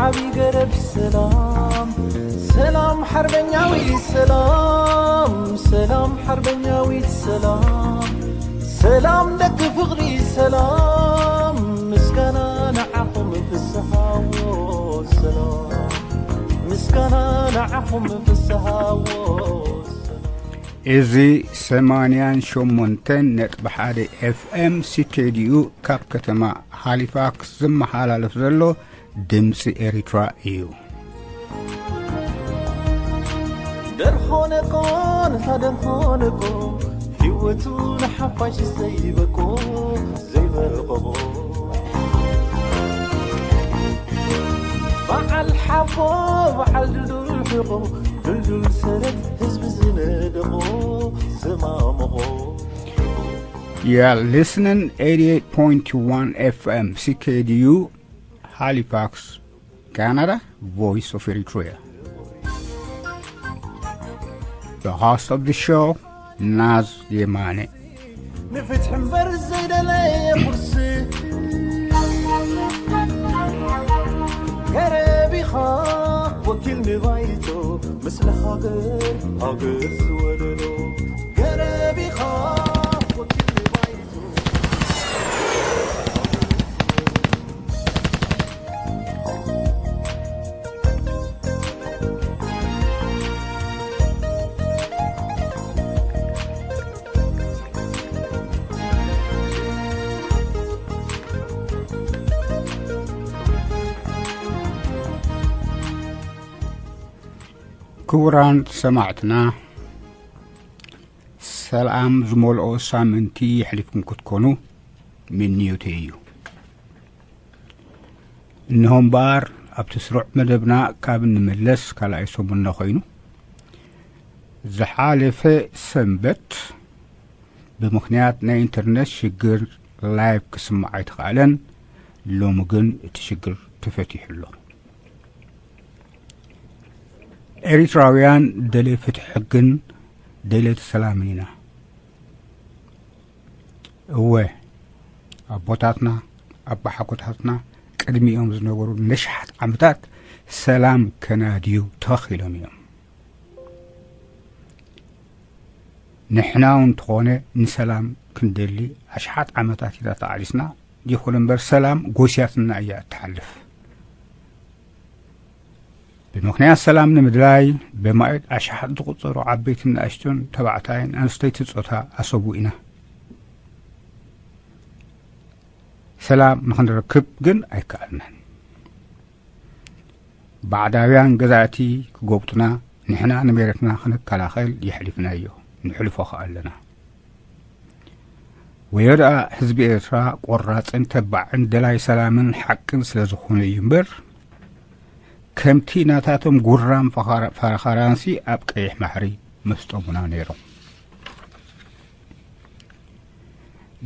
ዓቢ ገረብ ሰላም፣ ሰላም ሓርበኛዊት ሰላም፣ ሰላም ሓርበኛዊት ሰላም፣ ሰላም ደቂ ፍቕሪ ሰላም፣ ምስጋና ንዓኹም ፍስሃዎ ሰላም፣ ምስጋና ንዓኹም ፍስሃዎ ሰላም። እዚ ሰማንያን ሸሞንተን ነጥቢ ሓደ ኤፍ ኤም ሲኬዲዩ ካብ ከተማ ሃሊፋክስ ዝመሓላለፍ ዘሎ ድምፂ ኤሪትራ እዩ። ደርሆነቆ ነታ ደርሆነቆ ህይወቱ ንሓፋሽ ዘይበቆ ዘይበቆ በዓል ሓቦ በዓል ድልዱል ሕቆ ድልዱል ሰረት ህዝቢ ዝነደቆ ዝማመቆ You're listening eighty-eight point one F M C K D U, Halifax, Canada, Voice of Eritrea. The host of the show, Naz Yemane. ንፍትሒ እምበር ዘይደለየ ኩርሲ ገረብ ኢኻ ወኪል ንባይቶ፣ ምስሊ ሃገር ሃገር ዝወለዶ ገረብ ኢኻ ወኪል ንባይቶ። ክቡራን ሰማዕትና፣ ሰላም ዝመልኦ ሳምንቲ የሕሊፍኩም ክትኮኑ ምንዮተይ እዩ። እንሆ እምበኣር፣ ኣብቲ ስሩዕ መደብና ካብ እንምለስ ካልኣይ ሰሙንና ኮይኑ፣ ዝሓለፈ ሰንበት ብምኽንያት ናይ ኢንተርነት ሽግር ላይቭ ክስማዕ ኣይተኻእለን። ሎሚ ግን እቲ ሽግር ተፈቲሑ ኣሎ። ኤሪትራውያን ደለይቲ ፍትሒ ሕግን ደለይቲ ሰላምን ኢና። እወ፣ ኣቦታትና ኣባሓጎታትና ቅድሚኦም ዝነበሩ ነሽሓት ዓመታት ሰላም ከናድዩ ተኺሎም እዮም። ንሕና እውን እንተኾነ ንሰላም ክንደሊ ኣሽሓት ዓመታት ኢና ተቓሊስና። ይኹን እምበር ሰላም ጎስያትና እያ እትሓልፍ። ብምኽንያት ሰላም ንምድላይ ብማእት ኣሽሓት ዝቑጸሩ ዓበይትን ንኣሽቱን ተባዕታይን ኣንስተይቲ ጾታ ኣሰቡ ኢና። ሰላም ንኽንረክብ ግን ኣይከኣልናን። ባዕዳውያን ገዛእቲ ክጎብጡና፣ ንሕና ንመሬትና ክንከላኸል የሕሊፍናዮ፣ ንሕልፎ ኸኣ ኣለና። ወዮ ደኣ ህዝቢ ኤርትራ ቆራጽን ተባዕን ደላይ ሰላምን ሓቅን ስለ ዝኾነ እዩ እምበር፣ ከምቲ ናታቶም ጉራም ፈኻራ-፣ ፈረኻራንሲ ኣብ ቀይሕ ባሕሪ መስጦሙና ነይሮም።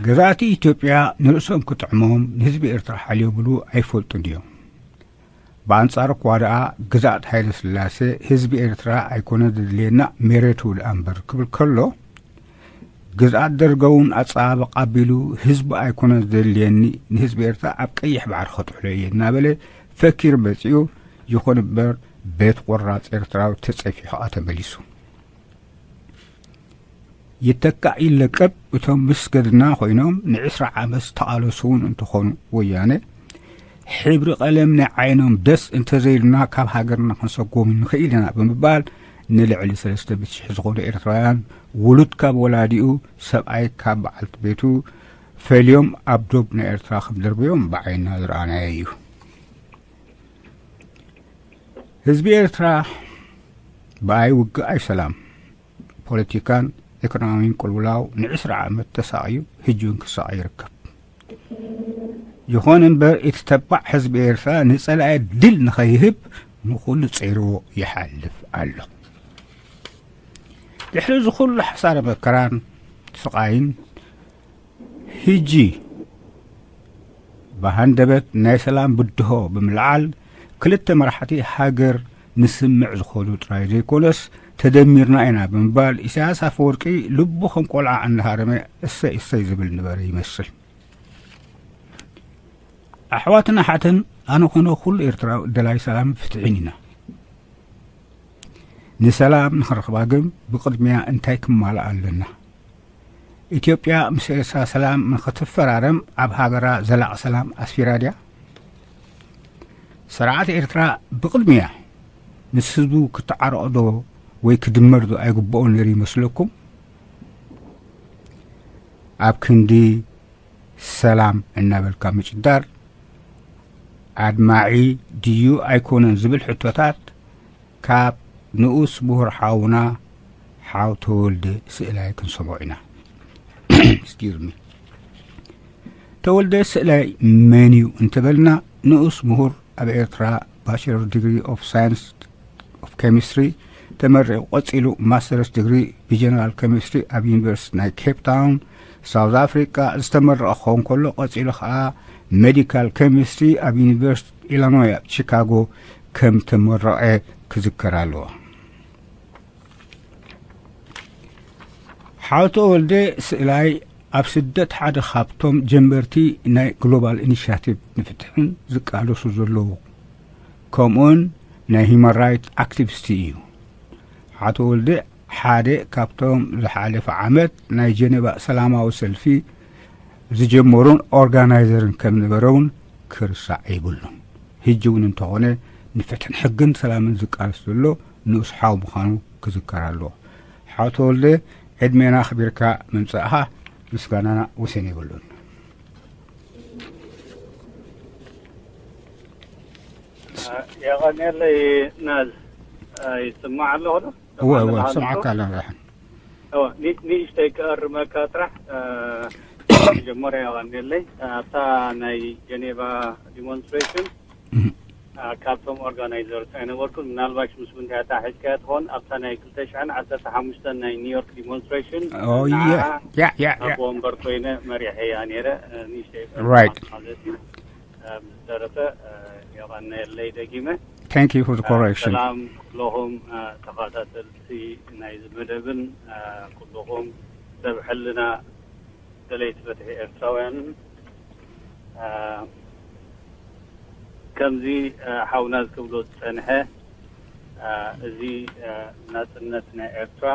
ገዛእቲ ኢትዮጵያ ንርእሶም ክጥዕሞም ንህዝቢ ኤርትራ ሓልዮምሉ ኣይፈልጡን እዮም። ብኣንጻሩ እኳ ደኣ ግዝኣት ሃይለ ስላሴ ህዝቢ ኤርትራ ኣይኮነ ዘድልየና፣ መሬቱ ደኣ እምበር ክብል ከሎ፣ ግዝኣት ደርገ እውን ኣጸባብቕ ኣቢሉ ህዝቢ ኣይኮነ ዘድልየኒ፣ ንህዝቢ ኤርትራ ኣብ ቀይሕ ባሕሪ ከጥሕሎ እየ እናበለ ፈኪሩ መጺኡ። ይኹን እምበር ቤት ቆራጽ ኤርትራዊ ተጸፊሑ ከኣ ተመሊሱ። ይተካእ ይለቀብ፣ እቶም ምስ ገድና ኮይኖም ንዕስራ ዓመት ዝተቓለሱ እውን እንተኾኑ ወያነ፣ ሕብሪ ቀለም ናይ ዓይኖም ደስ እንተዘይሉና ካብ ሃገርና ክንሰጎም ንኽእል ኢና ብምባል ንልዕሊ ሰለስተ ሚእቲ ሽሕ ዝኾኑ ኤርትራውያን ውሉድ ካብ ወላዲኡ፣ ሰብኣይ ካብ በዓልቲ ቤቱ ፈልዮም ኣብ ዶብ ናይ ኤርትራ ከም ደርበዮም ብዓይንና ዝረኣናዮ እዩ። ህዝቢ ኤርትራ ብኣይ ውግእ ኣይ ሰላም፣ ፖለቲካን ኢኮኖሚን ቅልውላው ንዕስራ ዓመት ተሳቕዩ፣ ሕጂ እውን ክሳቐ ይርከብ። ይኹን እምበር፣ እቲ ተባዕ ህዝቢ ኤርትራ ንጸላኢ ድል ንኸይህብ ንኹሉ ጸይርዎ ይሓልፍ ኣሎ። ድሕሪ እዚ ኩሉ ሓሳረ መከራን ስቓይን፣ ሕጂ ብሃንደበት ናይ ሰላም ብድሆ ብምልዓል፣ ክልተ መራሕቲ ሃገር ንስምዕ ዝኾኑ ጥራይ ዘይኮነስ፣ ተደሚርና ኢና ብምባል፣ ኢሳያስ ኣፈወርቂ ልቡ ከም ቆልዓ እናሃረመ እሰይ እሰይ ዝብል ነበረ ይመስል። ኣሕዋትን ኣሓትን ኣነ ኮነ ኩሉ ኤርትራዊ ደላይ ሰላም ፍትሕን ኢና። ንሰላም ንኽረኽባ ግን ብቕድሚያ እንታይ ክማልኣ ኣለና? ኢትዮጵያ ምስ ኤርትራ ሰላም ንኽትፈራረም ኣብ ሃገራ ዘላቒ ሰላም ኣስፊራ ድያ? ስርዓት ኤርትራ ብቕድሚያ ምስ ህዝቡ ክትዓረቕዶ ወይ ክድመርዶ ኣይግብኦን ነይሩ ይመስለኩም? ኣብ ክንዲ ሰላም እናበልካ ምጭዳር ኣድማዒ ድዩ ኣይኮነን ዝብል ሕቶታት ካብ ንኡስ ምሁር ሓውና ሓው ተወልደ ስእላይ ክንሰምዖ ኢና። Excuse me። ተወልደ ስእላይ መን እዩ እንተበልና፣ ንኡስ ምሁር ኣብ ኤርትራ ባችለር ዲግሪ ኦፍ ሳይንስ ኦፍ ኬሚስትሪ ተመሪቑ፣ ቀጺሉ ማስተርስ ዲግሪ ብጀነራል ኬሚስትሪ ኣብ ዩኒቨርሲቲ ናይ ኬፕ ታውን ሳውዝ ኣፍሪቃ ዝተመረቐ ክኸውን ከሎ፣ ቀጺሉ ኸኣ ሜዲካል ኬሚስትሪ ኣብ ዩኒቨርሲቲ ኢሎኖይ ኣብ ቺካጎ ከም ተመረቐ ክዝከር ኣለዎ። ሓው ተወልደ ስእላይ ኣብ ስደት ሓደ ካብቶም ጀመርቲ ናይ ግሎባል ኢኒሽያቲቭ ንፍትሕን ዝቃለሱ ዘለዉ፣ ከምኡውን ናይ ሂማን ራይት ኣክቲቪስት እዩ። ሓው ተወልደ ሓደ ካብቶም ዝሓለፈ ዓመት ናይ ጀነቫ ሰላማዊ ሰልፊ ዝጀመሩን ኦርጋናይዘርን ከም ነበረ እውን ክርሳዕ የብሉን። ሕጂ እውን እንተኾነ ንፍትሕን ሕግን ሰላምን ዝቃለስ ዘሎ ንኡስ ሓው ምዃኑ ክዝከር ኣለዎ። ሓው ተወልደ፣ ዕድሜና ኣኽቢርካ ምምጻእኻ ምስጋናና ወሰን የብሉን። የቐንየለይ ናዝ። ይስማዕ ኣለኹ ዶ? እወ እወ፣ ስምዓካ ኣለና። እወ፣ ኒ- ንእሽተይ ክእርመካ ጥራሕ። መጀመርያ የቐንየለይ ኣብታ ናይ ጀኔቫ ዲሞንስትሬሽን ካብቶም ኦርጋናይዘርስ ኣይነበርኩን። ምናልባሽ ምስ ምንታይ ኣታሒዝካያ ትኾን ኣብታ ናይ ክልተ ሽሕን ዓሰርተ ሓሙሽተን ናይ ኒውዮርክ ዲሞንስትሬሽን ኦ፣ ያ፣ ያ፣ ያ፣ ያ። ኣቦ ወንበር ኮይነ መሪሐያ ነይረ። ንእሽተይ Right። ማለት እዩ። ብዝተረፈ የቐነየለይ ደጊመ። Thank you for the correction። ሰላም ኩለኹም ተኸታተልቲ ናይዚ መደብን ኩለኹም ሰብ ሕልና ደለይቲ ፍትሒ ኤርትራውያንን። ከምዚ ሓውና ዝክብሎ ዝጸንሐ፣ እዚ ናጽነት ናይ ኤርትራ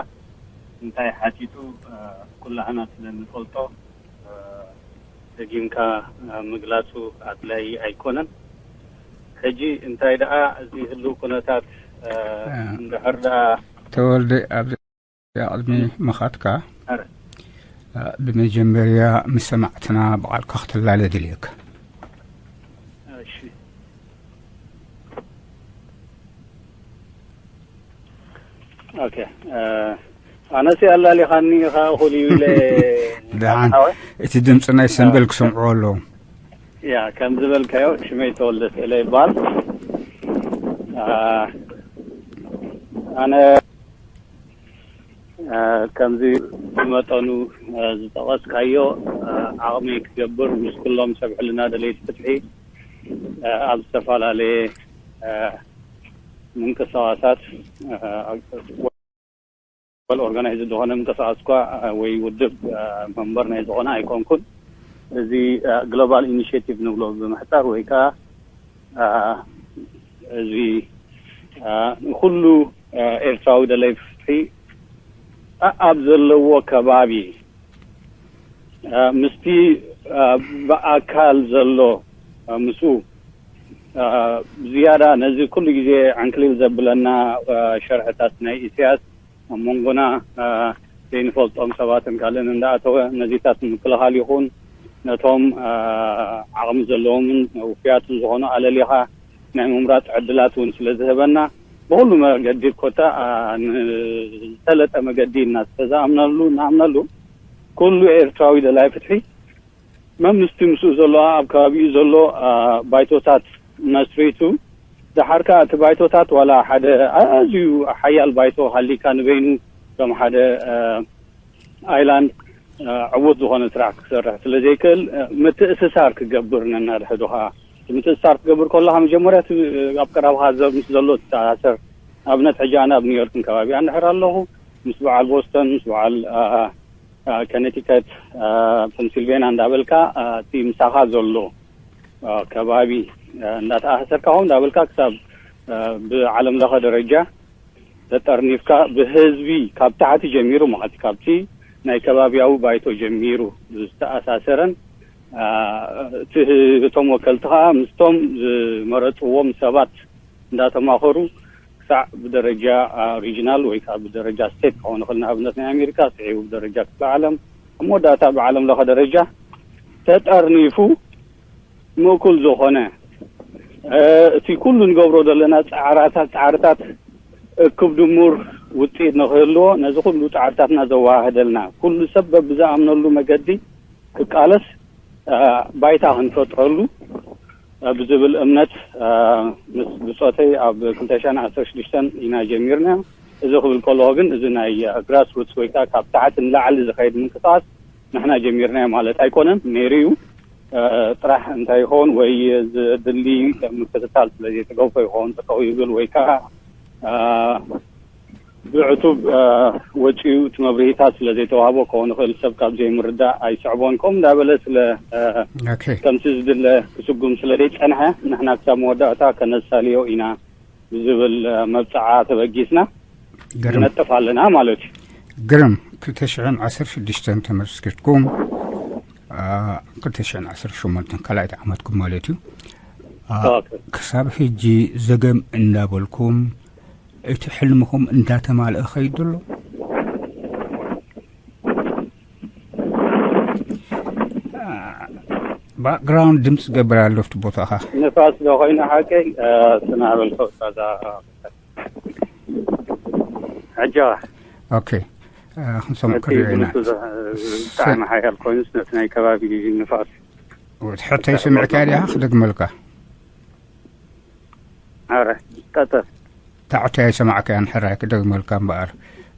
እንታይ ሓቲቱ ኩላህና ስለ ንፈልጦ፣ ደጊምካ ምግላጹ ኣድላይ ኣይኮነን። ሕጂ እንታይ ደኣ እዚ ህልው ኩነታት እንድሕር ደኣ ተወልደ፣ ኣብዚ ቅድሚ ምኻድካ፣ ኣረ። ብመጀመርያ ምስ ሰማዕትና ብቓልካ ክትላለ ድልየካ። እሺ። ኦኬ። ኣነሲ ኣላሊኻኒ ኢኻ እኹል እዩ ኢለ ደሓን፣ እቲ ድምፂ ናይ ሰምበል ክሰምዕዎ ኣለዎም። ያ፣ ከም ዝበልካዮ ሽመይ ተወልደ ስእለ ይበሃል። ኣነ ከምዚ ብመጠኑ ዝጠቐስካዮ ዓቕመይ ክገብር ምስ ኩሎም ሰብ ሕልና ደለይቲ ፍትሒ ኣብ ዝተፈላለየ ምንቅስቓሳት ወል ኦርጋናይዝ ዝኾነ ምንቅስቓስ እኳ ወይ ውድብ መንበር ናይ ዝኾነ ኣይኮንኩን። እዚ ግሎባል ኢኒሽቲቭ ንብሎ ብምሕጻር ወይ ከዓ እዚ ንኩሉ ኤርትራዊ ደለይ ፍትሒ ኣብ ዘለዎ ከባቢ ምስቲ ብኣካል ዘሎ ምስኡ ዝያዳ ነዚ ኩሉ ግዜ ዕንክሊል ዘብለና ሸርሕታት ናይ ኢሳያስ ኣብ መንጎና ዘይንፈልጦም ሰባትን ካልእን እንዳኣተወ ነዚታት ምክልኻል ይኹን ነቶም ዓቕሚ ዘለዎምን ውፍያትን ዝኾኑ ኣለሊኻ ናይ ምምራፅ ዕድላት እውን ስለ ዝህበና ብኩሉ መገዲ ኮታ ዝተለጠ መገዲ እናተዛኣምነሉ እናኣምነሉ ኩሉ ኤርትራዊ ደላይ ፍትሒ መምስቲ ምስኡ ዘሎ ኣብ ከባቢኡ ዘሎ ባይቶታት መስሪቱ ደሓር ከዓ እቲ ባይቶታት ዋላ ሓደ ኣዝዩ ሓያል ባይቶ ሃሊካ ንበይኑ ከም ሓደ ኣይላንድ ዕዉት ዝኾነ ስራሕ ክሰርሕ ስለ ዘይክእል ምትእስሳር ክገብር ነናድሕዱ ከዓ ምትእስሳር ክገብር ከለካ መጀመርያ ኣብ ቀረባካ ምስ ዘሎ ትተኣሳሰር ኣብነት ሕጂ ኣነ ኣብ ኒውዮርክን ከባቢ ኣንድሕር ኣለኹ ምስ በዓል ቦስተን ምስ በዓል ከነቲከት ፐንሲልቬንያ እንዳበልካ እቲ ምሳኻ ዘሎ ከባቢ እንዳተኣሳሰርካ ከምኡ እንዳበልካ ክሳብ ብዓለም ለኸ ደረጃ ተጠርኒፍካ ብህዝቢ ካብ ታሕቲ ጀሚሩ ማለት ካብቲ ናይ ከባቢያዊ ባይቶ ጀሚሩ ዝተኣሳሰረን እቲ እቶም ወከልቲ ከዓ ምስቶም ዝመረፅዎም ሰባት እንዳተማኸሩ ክሳዕ ብደረጃ ሪጅናል ወይ ከዓ ብደረጃ ስቴት ክኸውን ይኽእል። ንኣብነት ናይ ኣሜሪካ ስዒቡ ብደረጃ ክፍለ ዓለም ኣብ መወዳእታ ብዓለም ለኸ ደረጃ ተጠርኒፉ ምእኩል ዝኾነ እቲ ኩሉ ንገብሮ ዘለና ፃዕራታት ፃዕርታት እክብ ድሙር ውፅኢት ንክህልዎ ነዚ ኩሉ ፃዕርታትና ዘወሃህደልና ኩሉ ሰብ በብዝኣምነሉ መገዲ ክቃለስ ባይታ ክንፈጥረሉ ብዝብል እምነት ምስ ብፆተይ ኣብ ክልተ ሽሕን ዓሰርተ ሽዱሽተን ኢና ጀሚርና። እዚ ክብል ከለዎ ግን እዚ ናይ ግራስ ሩትስ ወይ ከዓ ካብ ታሕቲ ንላዕሊ ዝኸይድ ምንቅስቃስ ንሕና ጀሚርናዮ ማለት ኣይኮነን። ነይሩ እዩ ጥራሕ እንታይ ይኸውን ወይ ዝድሊ ምክትታል ስለ ዘይተገብፎ ይኸውን ጠጠው ይብል ወይ ከዓ ብዕቱብ ወጪኡ እቲ መብርሂታት ስለ ዘይተዋህቦ ክኸውን ይኽእል። ሰብ ካብ ዘይምርዳእ ኣይስዕቦን ከምኡ እንዳበለ ስለ ከምቲ ዝድለ ክስጉም ስለ ዘይፀንሐ ንሕና ክሳብ መወዳእታ ከነሳልዮ ኢና ብዝብል መብፅዓ ተበጊስና ነጥፍ ኣለና ማለት እዩ። ግርም ክልተ ሽሕን ዓሰርተ ሽዱሽተን ተመስኪርኩም ክልተ ሽሕን ዓሰርተ ሸሞንተን ካልኣይቲ ዓመትኩም ማለት እዩ። ክሳብ ሕጂ ዘገም እንዳበልኩም እቲ ሕልምኹም እንዳተማልአ ኸይዱ ኣሎ። ባክግራውንድ ድምፂ ገብር ኣሎ ኣብቲ ቦታኻ። ንፋስ ዶ ኮይኑ ሓቀይ ስናበልከ ዛ ሕጃ ኦኬ ክንሰምዕ ክሪኦ ኢና። ብጣዕሚ ሓያል ኮይኑስ ነቲ ናይ ከባቢ ንፋስ ሕተይ ስምዕካ ዲኻ ክደግመልካ። ኣረ ቀጥል። ታዕቲ ኣይሰማዕካያን ሕራይ ክደግመልካ እምበኣር።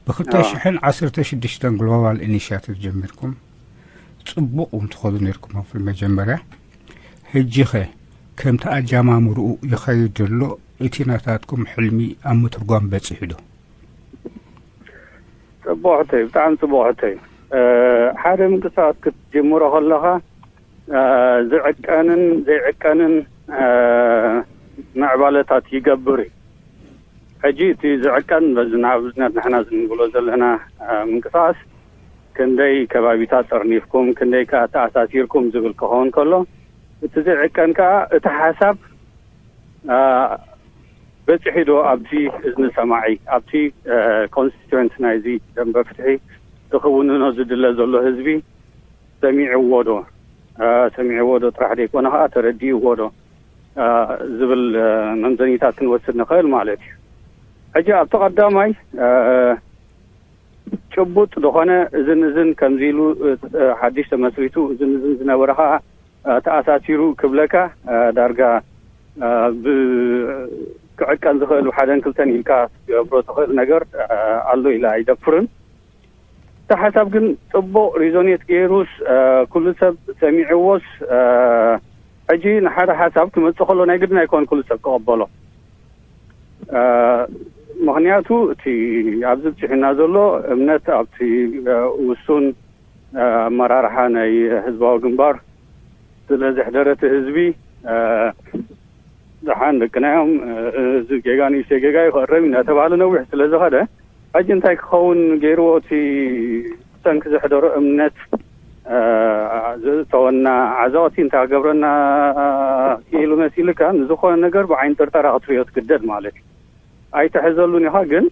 ብክልተ ሽሕን ዓሰርተ ሽዱሽተን ግሎባል ኢኒሽያቲቭ ጀሚርኩም ፅቡቕ እውን ትኸዱ ነርኩም ኣብ መጀመርያ። ሕጂ ኸ ከምቲ ኣጀማምርኡ ይኸይድ ዘሎ እቲ ናታትኩም ሕልሚ ኣብ ምትርጓም በፂሑ ዶ? ፅቡቕ ሕቶይ፣ ብጣዕሚ ፅቡቕ ሕቶይ። ሓደ ምንቅስቃስ ክትጅምሮ ከለኻ ዝዕቀንን ዘይዕቀንን ምዕባለታት ይገብር እዩ። ሕጂ እቲ ዝዕቀን በዚ ንኣብነት ንሕና ዝንብሎ ዘለና ምንቅስቃስ ክንደይ ከባቢታት ጠርኒፍኩም ክንደይ ከዓ ተኣሳሲርኩም ዝብል ክኸውን ከሎ እቲ ዘይዕቀን ከዓ እቲ ሓሳብ በፂሑ ዶ ኣብቲ እዝኒ ሰማዒ ኣብቲ ኮንስቲትዌንት ናይዚ ደንበ ፍትሒ ዝኽውንኖ ዝድለ ዘሎ ህዝቢ ሰሚዕዎ ዶ ሰሚዕዎ ዶ ጥራሕ ዘይኮነ ከዓ ተረዲእዎ ዶ ዝብል መምዘኒታት ክንወስድ ንኽእል ማለት እዩ። ሕጂ ኣብቲ ቀዳማይ ጭቡጥ ዝኾነ እዝን እዝን ከምዚ ኢሉ ሓድሽ ተመስሪቱ እዝን እዝን ዝነበረ ከዓ ተኣሳሲሩ ክብለካ ዳርጋ ክዕቀን ዝኽእል ሓደን ክልተን ኢልካ ትገብሮ ትኽእል ነገር ኣሎ ኢለ ኣይደፍርን። እቲ ሓሳብ ግን ፅቡቕ ሪዞኔት ገይሩስ ኩሉ ሰብ ሰሚዕዎስ ሕጂ ንሓደ ሓሳብ ክመፅእ ከሎ ናይ ግድን ኣይኮን ኩሉ ሰብ ክቐበሎ። ምኽንያቱ እቲ ኣብዚ ብፅሒና ዘሎ እምነት ኣብቲ ውሱን ኣመራርሓ ናይ ህዝባዊ ግንባር ስለ ዘሕደረ እቲ ህዝቢ ደሓን ደቅና እዮም፣ እዚ ጌጋ ንእሽተይ ጌጋ እዩ ክእረም እዩ እናተባህለ ነዊሕ ስለ ዝኸደ ሕጂ እንታይ ክኸውን ገይርዎ እቲ ብሰንኪ ዘሕደሮ እምነት ዘእተወና ዓዘቕቲ እንታይ ክገብረና ክኢሉ መሲልካ ንዝኾነ ነገር ብዓይኒ ጥርጠራ ክትሪኦ ትግደድ ማለት እዩ። ኣይትሕዘሉን ኢኻ ግን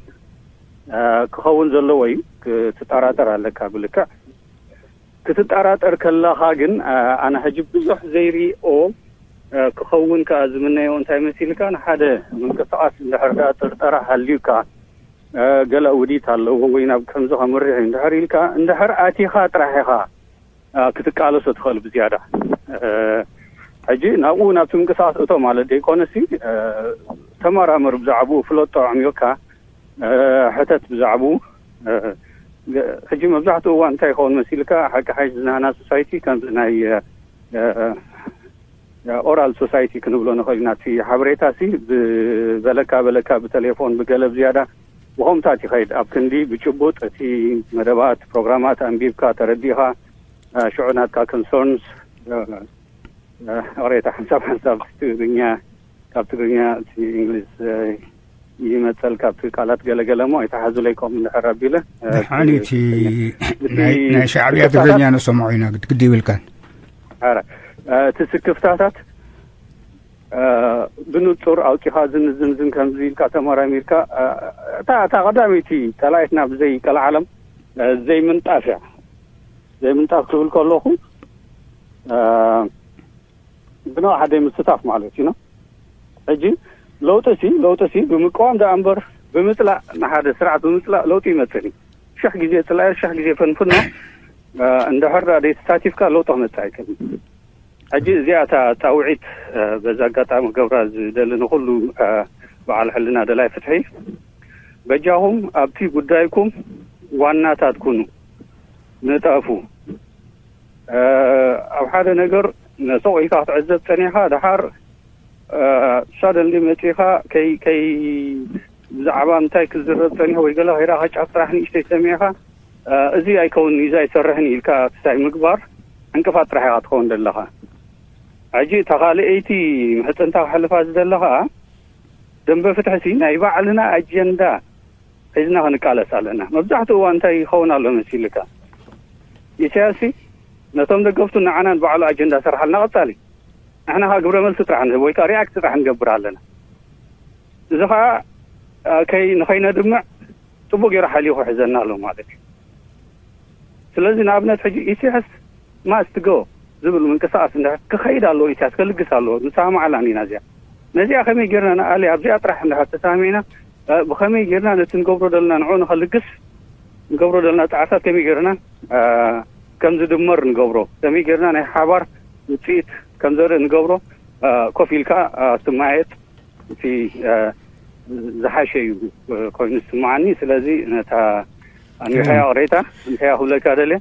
ክኸውን ዘለዎ እዩ። ክትጠራጠር ኣለካ ብልክዕ ክትጠራጠር ከለኻ ግን ኣነ ሕጂ ብዙሕ ዘይሪኦ ክኸውን ከዓ ዝምነዮ እንታይ መሲልካ ንሓደ ምንቅስቃስ እንድሕር ደኣ ጥርጠራ ሃልዩካ ገለ ውዲት ኣለዎ ወይ ናብ ከምዚ ከምርሕ እዩ እንድሕር ኢልካ እንድሕር ኣቲኻ ጥራሕ ኢኻ ክትቃለሶ ትኽእል ብዝያዳ ሕጂ ናብኡ ናብቲ ምንቅስቃስ እቶ ማለት ዘይኮነሲ ተመራመር ብዛዕባኡ ፍለጦ ኣዕሚዮካ ሕተት ብዛዕባኡ ሕጂ መብዛሕትኡ እዋን እንታይ ይኸውን መሲልካ ሓቂ ሓይሽ ዝናህና ሶሳይቲ ከምዚ ናይ ኦራል ሶሳይቲ ክንብሎ ንኽእል ኢና። እቲ ሓበሬታ ሲ ብበለካ በለካ ብቴሌፎን ብገለ ብዝያዳ ብኸምታት ይኸይድ። ኣብ ክንዲ ብጭቡጥ እቲ መደባት ፕሮግራማት ኣንቢብካ ተረዲእኻ ሽዑ ናትካ ኮንሰርንስ ኦሬታ ሓንሳብ ሓንሳብ ትግርኛ፣ ካብ ትግርኛ እቲ እንግሊዝ ይመፀል፣ ካብቲ ቃላት ገለገለ እሞ ኣይተሓዙለይ ከምኡ እንድሕር ኣቢለ። ደሓን እቲ ናይ ሻዕብያ ትግርኛ ንሰምዖ ኢና፣ ግዲ ይብልካን። ኧረ እቲ ስክፍታታት ብንጹር ኣውጺኻ ዝን ዝን ዝን ከምዚ ኢልካ ተመራሚርካ፣ እታ እታ ቀዳመይቲ ጸላኢትና ብዘይ ቀልዓለም ዘይምንጣፍ እያ። ዘይምንጣፍ ክብል ከለኹ ብንዋሓ ዘይምስታፍ ማለት እዩ። ሕጂ ለውጢ ሲ ለውጢ ሲ ብምቅዋም ደኣ እምበር ብምጽላእ፣ ንሓደ ስርዓት ብምጽላእ ለውጢ ይመጽእ እዩ። ሽሕ ግዜ ጽላየ፣ ሽሕ ግዜ ፈንፍኖ እንድሕር ደኣ ዘይተሳቲፍካ ለውጢ ክመጽእ ኣይክእልን። ሕጂ እዚኣ እታ ጻውዒት በዚ ኣጋጣሚ ክገብራ ዝደሊ ንኹሉ በዓል ሕልና ደላይ ፍትሒ፣ በጃኹም ኣብቲ ጉዳይኩም ዋናታት ኩኑ፣ ንጠፉ። ኣብ ሓደ ነገር ነሰቕ ኢልካ ክትዕዘብ ጸኒሕካ፣ ደሓር ሳደንሊ መጺኻ ከይ ከይ ብዛዕባ እንታይ ክዝረብ ጸኒሑ ወይ ገለ ከይዳ ጫፍ ጥራሕ ንእሽተይ ሰሚዕኻ፣ እዚ ኣይከውን፣ እዚ ኣይሰርሕን ኢልካ ክሳይ ምግባር ዕንቅፋት ጥራሕ ኢኻ ትኸውን ዘለኻ። ሕጂ እታ ካልኣይቲ ምሕጽንታ ክሕልፋ ዝደለ ኸኣ፣ ደንበ ፍትሒ ሲ ናይ ባዕልና ኣጀንዳ ሒዝና ክንቃለስ ኣለና። መብዛሕትኡ እዋን እንታይ ይኸውን ኣሎ መሲልካ? ኢሳያስ ሲ ነቶም ደገፍቱ ንዓናን ባዕሉ ኣጀንዳ ሰርሓልና ቀጻሊ። ንሕና ኸኣ ግብረ መልሲ ጥራሕ ንህብ ወይ ከኣ ሪኣክት ጥራሕ ንገብር ኣለና። እዚ ኸኣ ከይ ንኸይነድምዕ ጽቡቅ ገይሩ ሓሊኹ ሒዘና ኣሎ ማለት እዩ። ስለዚ ንኣብነት ሕጂ ኢሳያስ ማስት ጎ ዝብል ምንቅስቃስ እንድሕር ክኸይድ ኣለዎ፣ ኢሳያስ ከልግስ ኣለዎ፣ ንሰማማዓላን ኢና እዚኣ። ነዚኣ ከመይ ጌርና ንኣልያ? ኣብዚኣ ጥራሕ እንድሕር ተሳሚዕና፣ ብኸመይ ጌርና ነቲ ንገብሮ ዘለና ንዕኡ ንኸልግስ ንገብሮ ዘለና ጻዕርታት ከመይ ጌርና ከም ዝድመር ንገብሮ፣ ከመይ ጌርና ናይ ሓባር ውጽኢት ከም ዘርኢ ንገብሮ ኮፍ ኢልካ ትመያየጥ እቲ ዝሓሸ እዩ ኮይኑ ዝስምዓኒ። ስለዚ ነታ ኣንሕያ ቅሬታ እንታይ ክብለካ ደልየ፣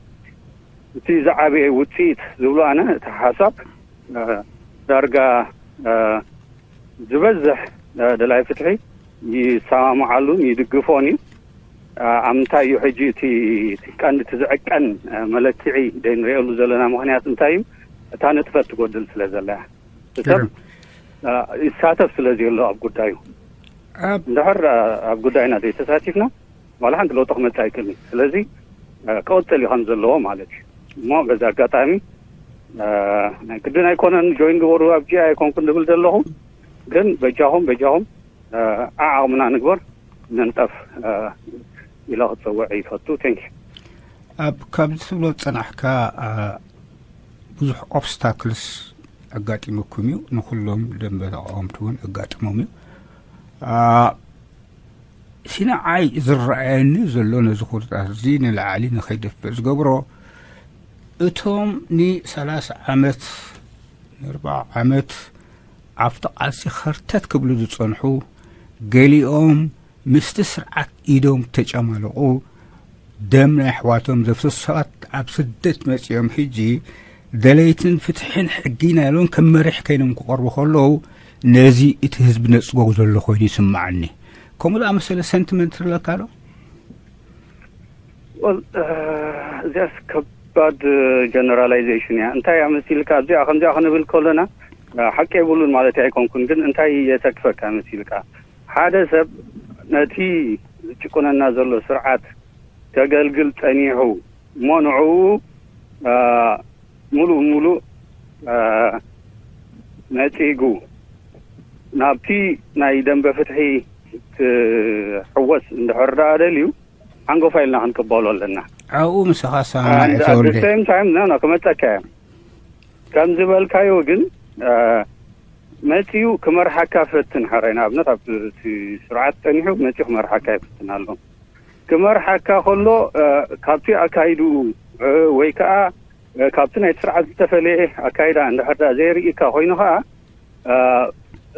እቲ ዝዓበየ ውፅኢት ዝብሎ ኣነ እቲ ሓሳብ ዳርጋ ዝበዝሕ ደላይ ፍትሒ ይሰማምዓሉን ይድግፎን እዩ። ኣብ ምንታይ እዩ ሕጂ እቲ ቀንዲ እቲ ዝዕቀን መለክዒ ደይንሪኤሉ ዘለና ምኽንያት እንታይ እዩ? እታ ንጥፈት ትጎድል ስለ ዘላ እያ። ሰብ ይሳተፍ ስለ ዘየሎ ኣብ ጉዳዩ፣ እንድሕር ኣብ ጉዳይና ዘይተሳቲፍና ዋላ ሓንቲ ለውጢ ክመፅእ ኣይክእልን። ስለዚ ክቕፅል እዩ ከም ዘለዎ ማለት እዩ። እሞ በዚ ኣጋጣሚ ናይ ግድን ኣይኮነን ጆይን ግበሩ ኣብጂ ኣይኮንኩን ዝብል ዘለኹ፣ ግን በጃኹም በጃኹም ዓዓቕምና ንግበር፣ ንንጠፍ ኢለ ክፀውዕ ይፈቱ። ቴንክ ኣብ ካብዚ ትብሎ ዝፀናሕካ ብዙሕ ኦብስታክልስ ኣጋጢመኩም እዩ። ንኩሎም ደንበ ተቃወምቲ እውን ኣጋጥሞም እዩ። ሲንዓይ ዝረኣየኒ ዘሎ ነዚ ኩነታት እዚ ንላዕሊ ንኸይደፍእ ዝገብሮ እቶም ንሰላሳ ዓመት ንኣርባዓ ዓመት ኣብቲ ቃልሲ ኸርተት ክብሉ ዝጸንሑ ገሊኦም ምስቲ ስርዓት ኢዶም ተጨማለቑ ደም ናይ ኣሕዋቶም ዘፍሰሱ ሰባት ኣብ ስደት መጺኦም ሕጂ ደለይትን ፍትሕን ሕጊ ናይሎም ከም መሪሕ ኮይኖም ክቐርቡ ከለዉ ነዚ እቲ ህዝቢ ነጽጎ ዘሎ ኮይኑ ይስምዓኒ። ከምኡ ዝኣመሰለ ሰንቲመንት ኣለካ ዶ? እዚኣስ ከባድ ጀነራላይዜሽን እያ። እንታይ እያ መሲልካ ኣብዚኣ ከምዚኣ ክንብል ከለና ሓቂ የብሉን ማለት ኣይኮንኩን፣ ግን እንታይ የተክፈካ መሲልካ ሓደ ሰብ ነቲ ዝጭቁነና ዘሎ ስርዓት ከገልግል ጸኒሑ እሞ ንዕኡ ሙሉእ ሙሉእ ነጺጉ ናብቲ ናይ ደንበ ፍትሒ ክሕወስ እንድሕር ደኣ ደልዩ ሓንጎፋ ኢልና ክንቅበሎ ኣለና። ኣብኡ ምሳኻ ሰማማዕ እየ ተወልደ። ሴም ታይም ና ክመጸካ እየ ከም ዝበልካዮ ግን መጺኡ ክመርሓካ ፈትን ሓራይ ንኣብነት ኣብቲ ስርዓት ጸኒሑ መጺኡ ክመርሓካ ይፍትን ኣሎ። ክመርሓካ ከሎ ካብቲ ኣካይድኡ ወይ ከዓ ካብቲ ናይ ስርዓት ዝተፈለየ ኣካይዳ እንድሕር ዘይርእካ ኮይኑ ከዓ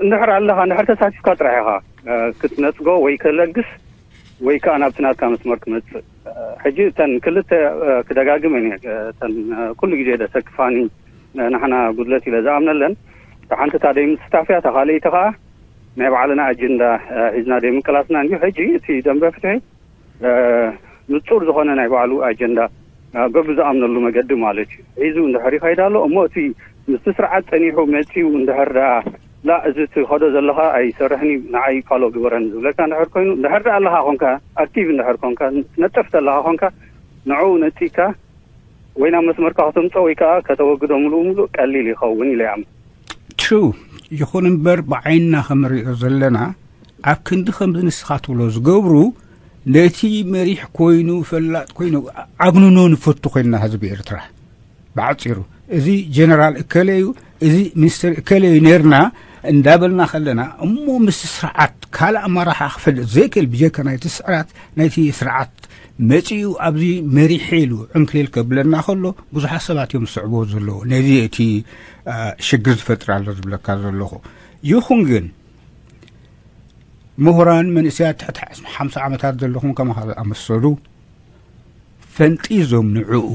እንድሕር ኣለኻ እንድሕር ተሳቲፍካ ጥራሕ ኢኻ ክትነፅጎ ወይ ከለግስ ወይ ከዓ ናብቲ ናትካ መስመር ክመፅእ። ሕጂ እተን ክልተ ክደጋግመን እየ እተን ኩሉ ግዜ ደሰክፋኒ ንሕና ጉድለት ኢለ ዝኣምነለን ሓንቲ እታ ደይ ምስታፍያ እታ ካልኣይቲ ከዓ ናይ ባዕልና ኣጀንዳ ሒዝና ደይ ምቅላስና እንዲሁ ሕጂ እቲ ደንበ ፍትሒ ንፁር ዝኾነ ናይ ባዕሉ ኣጀንዳ በብዝኣምነሉ መገዲ ማለት እዩ ሒዙ እንድሕር ይኸይድ ኣሎ እሞ እቲ ምስቲ ስርዓት ጸኒሑ መጺኡ እንድሕር ደኣ፣ ላ፣ እዚ ትኸዶ ዘለኻ ኣይሰርሕን እዩ፣ ንዓይ ፋሎ ግበረን ዝብለካ እንድሕር ኮይኑ፣ እንድሕር ደኣ ኣለኻ ኾንካ፣ ኣክቲቭ እንድሕር ኮንካ፣ ትነጥፍ ዘለኻ ኾንካ፣ ንዕኡ ነጺካ ወይ ናብ መስመርካ ከተምጾ ወይ ከኣ ከተወግዶ ምሉእ ምሉእ ቀሊል ይኸውን ኢለ ይኣምን። ትሩ። ይኹን እምበር፣ ብዓይንና ከም ንሪኦ ዘለና፣ ኣብ ክንዲ ከምዚ ንስኻ ትብሎ ዝገብሩ፣ ነቲ መሪሕ ኮይኑ፣ ፈላጥ ኮይኑ፣ ዓግንኖ ንፈቱ ኮይንና ህዝቢ ኤርትራ። ብዓጺሩ፣ እዚ ጀነራል እከለ እዩ፣ እዚ ሚኒስትር እከለ እዩ ነርና እንዳበልና ከለና፣ እሞ ምስ ስርዓት ካልእ ኣመራርሓ ክፈልጥ ዘይክእል፣ ብጀካ ናይቲ ስርዓት፣ ናይቲ ስርዓት መጺኡ ኣብዚ መሪሕ ኢሉ ዕንክሊል ከብለና ከሎ፣ ብዙሓት ሰባት እዮም ዝስዕብዎ ዘለዉ። ነዚ እቲ፣ አ፣ ሽግር ዝፈጥር ኣሎ ዝብለካ ዘለኹ። ይኹን ግን፣ ምሁራን መንእሰያት ትሕቲ ሓምሳ ዓመታት ዘለኹም ከማኻ ዝኣመሰሉ ፈንጢዞም ንዕኡ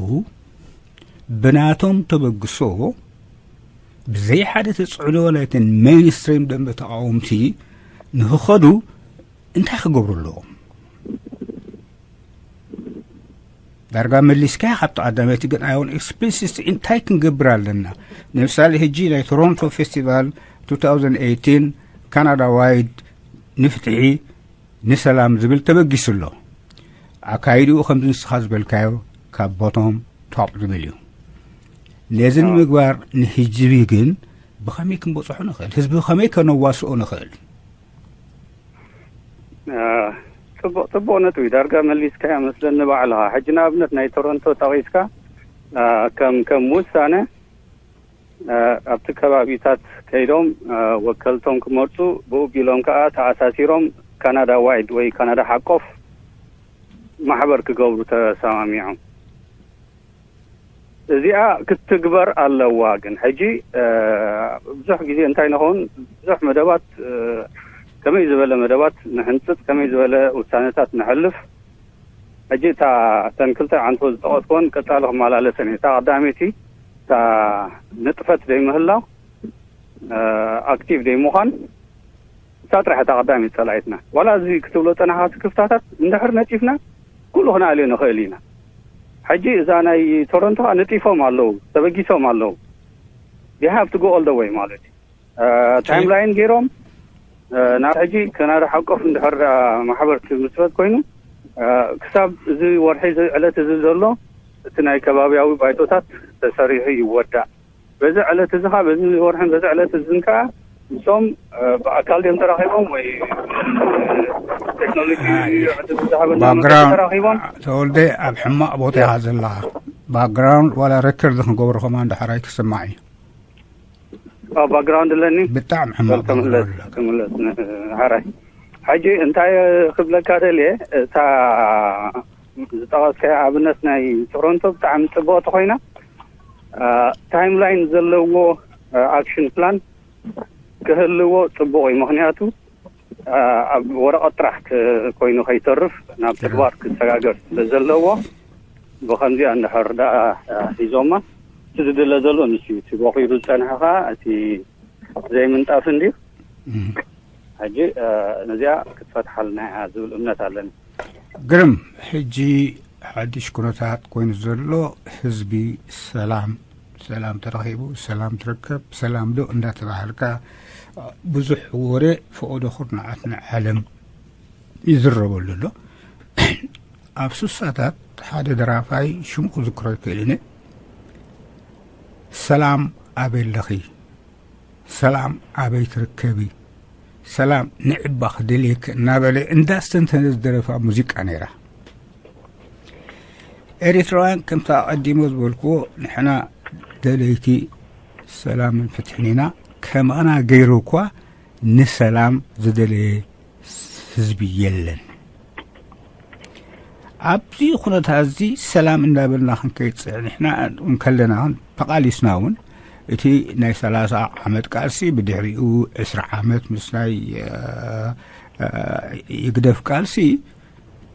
ብናቶም ተበግሶ ብዘይ ሓደ ተጽዕኖ ናይተን ሜይንስትሪም ደንበ ተቓወምቲ ንኽኸዱ እንታይ ክገብሩ ኣለዎም? ዳርጋ መሊስካ ካብቲ ቀዳመይቲ፣ ግን ኣዮን ኤክስፕሊሲት እንታይ ክንገብር ኣለና? ንምሳሌ፣ ሕጂ ናይ ቶሮንቶ ፌስቲቫል two thousand eighteen ካናዳ ዋይድ ንፍትሒ ንሰላም ዝብል ተበጊሱ ኣሎ። ኣካይድኡ ከምዚ ንስኻ ዝበልካዮ ካብ ቦቶም ቶፕ ዝብል እዩ። ነዚ ንምግባር ንህዝቢ ግን ብኸመይ ክንበጽሖ ንኽእል? ህዝቢ ከመይ ከነዋስኦ ንኽእል? አ፣ ጽቡቕ፣ ጽቡቕ ነጥቢ ዳርጋ መሊስካያ መስለኒ ባዕልኻ። ሕጂ ንኣብነት ናይ ቶሮንቶ ጠቒስካ፣ አ፣ ከም፣ ከም ውሳነ፣ አ፣ ኣብቲ ከባቢታት ከይዶም፣ አ፣ ወከልቶም ክመርጹ፣ ብኡ ቢሎም ከኣ ተኣሳሲሮም ካናዳ ዋይድ ወይ ካናዳ ሓቆፍ ማሕበር ክገብሩ ተሰማሚዖም። እዚኣ ክትትግበር ኣለዋ። ግን ሕጂ፣ እ፣ ብዙሕ ግዜ እንታይ ንኸውን፣ ብዙሕ መደባት፣ እ፣ ከመይ ዝበለ መደባት ንሕንጽጽ፣ ከመይ ዝበለ ውሳነታት ንሕልፍ። ሕጂ እታ፣ እተን ክልተ ዓንቶ ዝጠቐስኩወን ቀጻሊ ክመላለሰን እየ። እታ ቀዳመይቲ፣ እታ ንጥፈት ዘይምህላው፣ እ፣ ኣክቲቭ ዘይምዃን፣ እሳ ጥራሕ እታ ቀዳመይቲ ጸላኢትና። ዋላ እዚ ክትብሎ ጸናሕካ፣ እቲ ክፍታታት እንድሕር ነጺፍና፣ ኩሉ ክንኣልዮ ንኽእል ኢና። ሕጂ እዛ ናይ ቶሮንቶ ከኣ ነጢፎም ኣለዉ፣ ተበጊሶም ኣለዉ። They have to go all the way ማለት እዩ። እ፣ ታይም ላይን ገይሮም፣ እ፣ ናብ ሕጂ ካናዳ ሓቆፍ እንድሕር ደኣ ማሕበር ክምስረት ኮይኑ፣ እ፣ ክሳብ እዚ ወርሒ፣ እዚ ዕለት እዚ ዘሎ፣ እቲ ናይ ከባብያዊ ባይቶታት ተሰሪሑ ይወዳእ። በዚ ዕለት እዚ ኸዓ፣ በዚ ወርሕን በዚ ዕለት እዝን ከኣ፣ እሶም፣ እ፣ ብኣካል ድዮም ተራኺቦም ወይ ቴክኖሎጂ ኣይ፣ ዕድል ዝሃበና መገዲ ባክግራውንድ፣ ተራኺቦም? ተወልደ፣ ኣብ ሕማቕ ቦታ ኢኻ ዘለኻ። ባክግራውንድ ዋላ ሬከርድ ክንገብሮ ከማን ዳሕራይ ክስማዕ እዩ። ኦ፣ ባክግራውንድ ኣለኒ? ብጣዕሚ ሕማቕ ወልከም ባክግራውንድ ኣለካ። ክምለስ ን-፣ ሓራይ። ሕጂ እንታይ ክብለካ ደልየ፣ እታ ዝጠቐስካያ ኣብነት ናይ ቶሮንቶ ብጣዕሚ ጽብቕቲ ኮይና፣ እ፣ ታይም ላይን ዘለዎ፣ እ፣ ኣክሽን ፕላን ክህልዎ ጽቡቕ እዩ። ምኽንያቱ፣ እ፣ ኣብ ወረቐት ጥራሕ ክ-፣ ኮይኑ ከይተርፍ ናብ ትግባር ክሰጋገር ስለ ዘለዎ፣ ብኸምዚኣ እንድሕር ደኣ፣ እ፣ ሒዞማ፣ እቲ ዝድለ ዘሎ ንሱ እዩ። እቲ ቦኺሩ ዝጸንሐ ኸኣ እቲ ዘይምንጣፍ እንድዩ። እም። ሕጂ፣ እ፣ ነዚኣ ክትፈትሓልና እያ ዝብል እምነት ኣለኒ። ግርም፣ ሕጂ ሓድሽ ኩነታት ኮይኑ ዘሎ፣ ህዝቢ ሰላም፣ ሰላም ተረኺቡ፣ ሰላም ትርከብ፣ ሰላም ዶ እንዳተባሃልካ ብዙሕ ወረ፣ ፈቐዶ ኩርናዓት ንዓለም ይዝረበሉ ኣሎ። ኣብ ሱሳታት ሓደ ደራፋይ፣ ሽሙ ክዝክሮ ኣይክእልን እየ፣ "ሰላም ኣበይ ኣለኺ? ሰላም ኣበይ ትርከቢ? ሰላም ንዕባኺ ደልየኪ" እናበለ እንዳስተንተነ ዝደረፋ ሙዚቃ ነይራ። ኤሪትራውያን፣ ከምቲ ኣቐዲሞ ዝበልክዎ፣ ንሕና ደለይቲ ሰላምን ፍትሕን ኢና። ከማና ገይሩ እኳ ንሰላም ዝደለየ ህዝቢ የለን። ኣብዚ ኩነታት እዚ ሰላም እንዳበልና ክንከይድ ጸኒሕና እንከለና፣ ተቓሊስና እውን፣ እቲ ናይ ሰላሳ ዓመት ቃልሲ፣ ብድሕሪኡ ዕስራ ዓመት ምስ ናይ፣ እ፣ እ፣ ይግደፍ ቃልሲ፣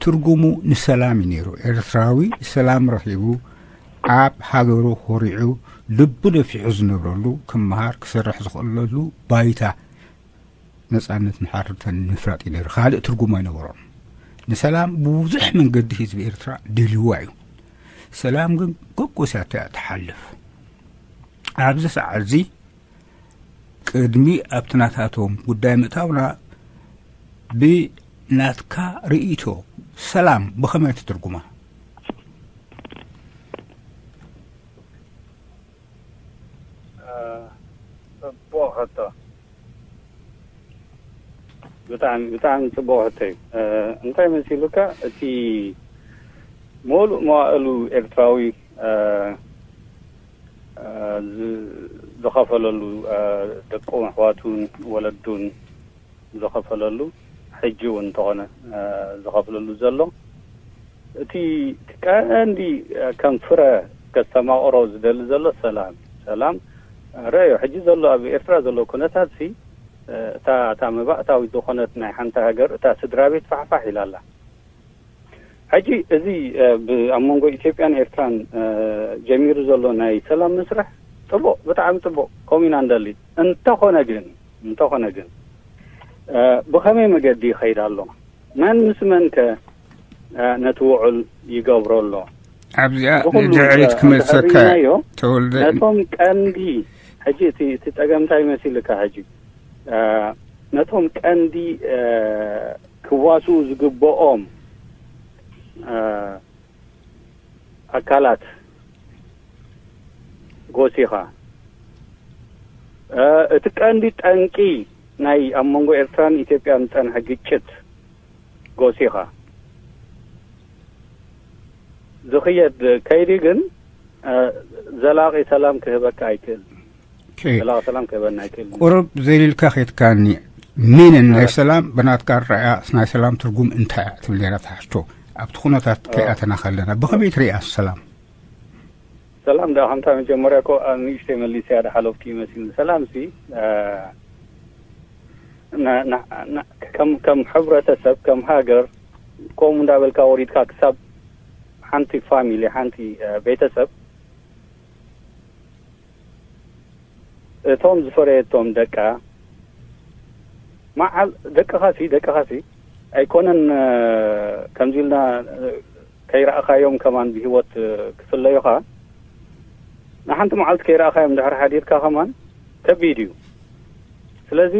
ትርጉሙ ንሰላም እዩ ነይሩ። ኤርትራዊ ሰላም ረኺቡ፣ ኣብ ሃገሩ ኮሪዑ፣ ልቡ ነፊሑ ዝነብረሉ፣ ክመሃር፣ ክሰርሕ ዝኽእለሉ ባይታ፣ ነጻነትን ሓርነትን ምፍላጥ እዩ ነይሩ። ካልእ ትርጉም ኣይነበሮን። ንሰላም ብብዙሕ መንገዲ ህዝቢ ኤርትራ ደልይዋ እዩ። ሰላም ግን ጎጎስያ እያ ትሓልፍ። ኣብዚ ሰዓት እዚ ቅድሚ ኣብቲ ናታቶም ጉዳይ ምእታውና፣ ብናትካ ርእይቶ ሰላም ብኸመይ ትትርጉማ? እ፣ ጽቡቕ ሕቶ። ብጣዕሚ፣ ብጣዕሚ ጽቡቕ ሕቶ እዩ። እ፣ እንታይ መሲሉካ? እቲ ሙሉእ መዋእሉ ኤርትራዊ፣ እ፣ እ፣ ዝ-፣ ዝኸፈለሉ፣ እ፣ ደቁ ኣሕዋቱን ወለዱን ዝኸፈለሉ፣ ሕጂ እውን እንተኾነ፣ እ፣ ዝኸፍለሉ ዘሎ፣ እቲ ቀንዲ፣ እ፣ ከም ፍረ ከስተማቕሮ ዝደሊ ዘሎ ሰላም። ሰላም፣ እ፣ ረኣዮ፣ ሕጂ ዘሎ ኣብ ኤርትራ ዘሎ ኩነታት ሲ፣ እ፣ እታ፣ እታ መባእታዊት ዝኾነት ናይ ሓንቲ ሃገር፣ እታ ስድራ ቤት ፋሕፋሕ ኢላ ኣላ። ሕጂ እዚ፣ እ፣ ብ-፣ ኣብ መንጎ ኢትዮጵያን ኤርትራን፣ እ፣ ጀሚሩ ዘሎ ናይ ሰላም መስርሕ ጽቡቕ፣ ብጣዕሚ ጽቡቕ፣ ከምኡ ኢና ንደሊ። እንተኾነ ግን፣ እንተኾነ ግን፣ እ፣ ብኸመይ መገዲ ይኸይድ ኣሎ? መን ምስ መን ከ፣ እ፣ ነቲ ውዑል ይገብሮ ኣሎ? ኣብዚኣ ብኹሉ፣ ንድሕሪት እ፣ ክመልሰካ እንተሪእናዮ፣ ተወልደ። ነቶም ቀንዲ፣ ሕጂ እቲ፣ እቲ ጸገም እንታይ መሲልካ ሕጂ? እ፣ ነቶም ቀንዲ፣ እ፣ ክዋስኡ ዝግብኦም፣ እ፣ ኣካላት ጎሲኻ፣ እ፣ እቲ ቀንዲ ጠንቂ ናይ ኣብ መንጎ ኤርትራን ኢትዮጵያን ዝጸንሐ ግጭት ጎሲኻ፣ ዝኽየድ ከይዲ ግን፣ እ፣ ዘላቒ ሰላም ክህበካ ኣይክእልን። ኦኬ። ዘላቒ ሰላም ክህበና ኣይክእልን። ቁሩብ ዘሊልካ ኬድካኒ፣ ሚንን ናይ እ። ሰላም ብናትካ ኣረኣእያ ናይ ሰላም ትርጉም እንታይ እያ ትብል ነይራ እታ ሕቶ። ኣብቲ ኩነታት እ። ከይኣተና ከለና ብኸመይ ትርእያ ሰላም? ሰላም ደኣ፣ ከምታ መጀመርያ እኮ ኣብ ንእሽተይ መሊሰያ፣ ደሓለፍኩ ይመስል። ሰላም ሲ፣ እ፣ ና-፣ ና-፣ ና-፣ ከም፣ ከም ሕብረተሰብ፣ ከም ሃገር፣ ከምኡ እንዳበልካ ወሪድካ ክሳብ ሓንቲ ፋሚሊ፣ ሓንቲ፣ እ፣ ቤተሰብ፣ እቶም ዝፈረየቶም ደቃ፣ መዓል-፣ ደቅኻ ሲ፣ ደቅኻ ሲ ኣይኮነን፣ እ፣ ከምዚ ኢልና፣ እ፣ ከይረኣኻዮም ከማን ብህይወት፣ እ፣ ክፍለዩኻ፣ ንሓንቲ መዓልቲ ከይረኣኻዮም ድሕሪ ሓዲርካ ከማን ከቢድ እዩ። ስለዚ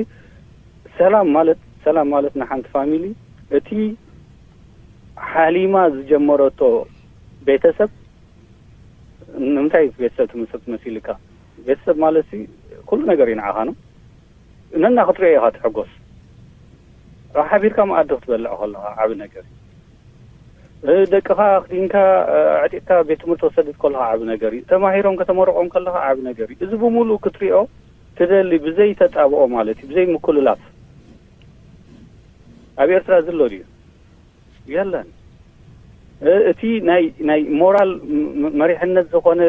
ሰላም ማለት፣ ሰላም ማለት ንሓንቲ ፋሚሊ እቲ ሓሊማ ዝጀመረቶ ቤተሰብ፣ ንምንታይ ቤተሰብ ትምስርት መሲልካ? ቤተሰብ ማለት ሲ ኩሉ ነገር እዩ ንዓኻ ነው። ነና ክትሪኦ ኢኻ ትሕጎስ። ሓቢርካ መኣዲ ክትበልዕ ከለኻ ዓቢ ነገር እዩ። እ፣ ደቅኻ ኣኽዲንካ፣ እ፣ ኣዕጢቕካ ቤት ትምህርቲ ወሰድት ከለኻ ዓቢ ነገር እዩ። ተማሂሮም ከተመርቖም ከለኻ ዓቢ ነገር እዩ። እዚ ብምሉእ ክትሪኦ ትደሊ ብዘይ ተጻብኦ ማለት እዩ፣ ብዘይ ምኩልላፍ። ኣብ ኤርትራ እዚ ኣሎ ድዩ? የለን። እ-፣ እቲ ናይ፣ ናይ ሞራል ም-፣ ም-፣ መሪሕነት ዝኾነ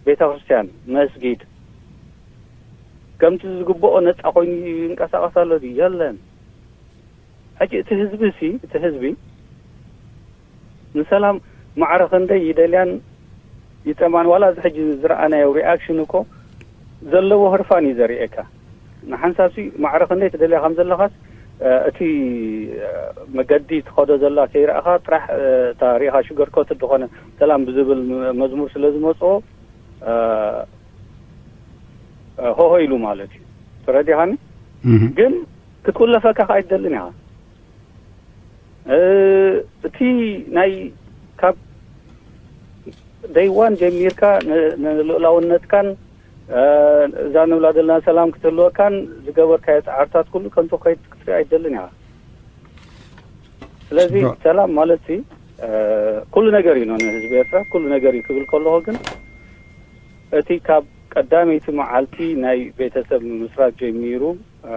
ቤተ ክርስቲያን፣ መስጊድ፣ ከምቲ ዝግብኦ ነጻ ኮይኑ ይንቀሳቐስ ኣሎ ድዩ? የለን። ሕጂ እቲ ህዝቢ ሲ፣ እቲ ህዝቢ ንሰላም ማዕረ ክንደይ ይደልያን ይጠማን፣ ዋላ እዚ ሕጂ ዝረኣናዮ ሪኣክሽን እኮ ዘለዎ ህርፋን እዩ ዘርእየካ። ንሓንሳብ ሲ ማዕረ ክንደይ ትደልያ ከም ዘለኻስ፣ እ፣ እቲ፣ እ፣ መገዲ ትኸዶ ዘላ ከይረኣኻ ጥራሕ፣ እ፣ እታ ሪኢኻ ሹገር ኮትድ ዝኾነ ሰላም ብዝብል መ-፣ መዝሙር ስለ ዝመጽኦ፣ እ፣ እ፣ ሆሆ ኢሉ ማለት እዩ። ተረዲኻኒ? እህ። ግን ክትውለፈካ ከኣ ኣይትደልን ኢኻ። እ፣ እቲ ናይ ካብ ደይዋን ጀሚርካ ን-፣ ንልኡላውነትካን፣ እ፣ እዛ ንብላ ዘለና ሰላም ክትህልወካን ዝገበርካዮ ጻዕርታት ኩሉ ከንቱ ከይድ ክትርኢ ኣይትደልን ኢኻ። ስለዚ ጽቡቕ። ሰላም ማለት ሲ፣ እ፣ ኩሉ ነገር እዩ ንህዝቢ ኤርትራ፣ ኩሉ ነገር እዩ ክብል ከለኹ ግን እቲ ካብ ቀዳመይቲ መዓልቲ ናይ ቤተሰብ ምምስራት ጀሚሩ፣ እ፣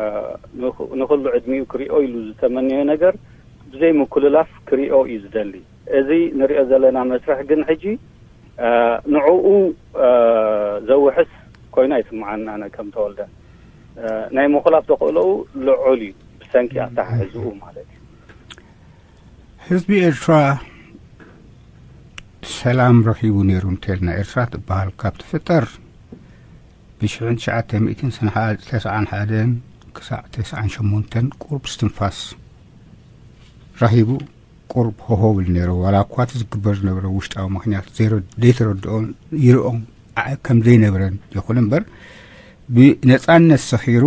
ንኹ-፣ ንኹሉ ዕድሚኡ ክሪኦ ኢሉ ዝተመነዮ ነገር ብዘይ ምኩልላፍ ክሪኦ እዩ ዝደሊ። እዚ ንሪኦ ዘለና መስርሕ ግን ሕጂ፣ እ፣ ንዕኡ፣ እ፣ ዘውሕስ ኮይኑ ኣይስምዓን። ኣነ ከም ተወልደ፣ እ፣ ናይ ምኹላፍ ተኽእሎኡ ልዑል እዩ፣ ብሰንኪ ኣተሓሕዝኡ ማለት እዩ። ህዝቢ ኤርትራ ሰላም ረኺቡ ነይሩ እንተልና፣ ኤርትራ ትበሃል ካብ ትፍጠር ብሽሕን ትሽዓተ ሚእትን ሰንሓ-፣ ተስዓን ሓደን ክሳዕ ተስዓን ሸሞንተን ቁሩብ እስትንፋስ ረኺቡ ቁሩብ ሆሆ ብል ነይሩ። ዋላ እኳ እቲ ዝግበር ዝነበረ ውሽጣዊ ምኽንያት ዘይረ-፣ ዘይተረድኦ ይርኦም ከም ዘይነብረን ይኹን እምበር፣ ብነጻነት ሰኺሩ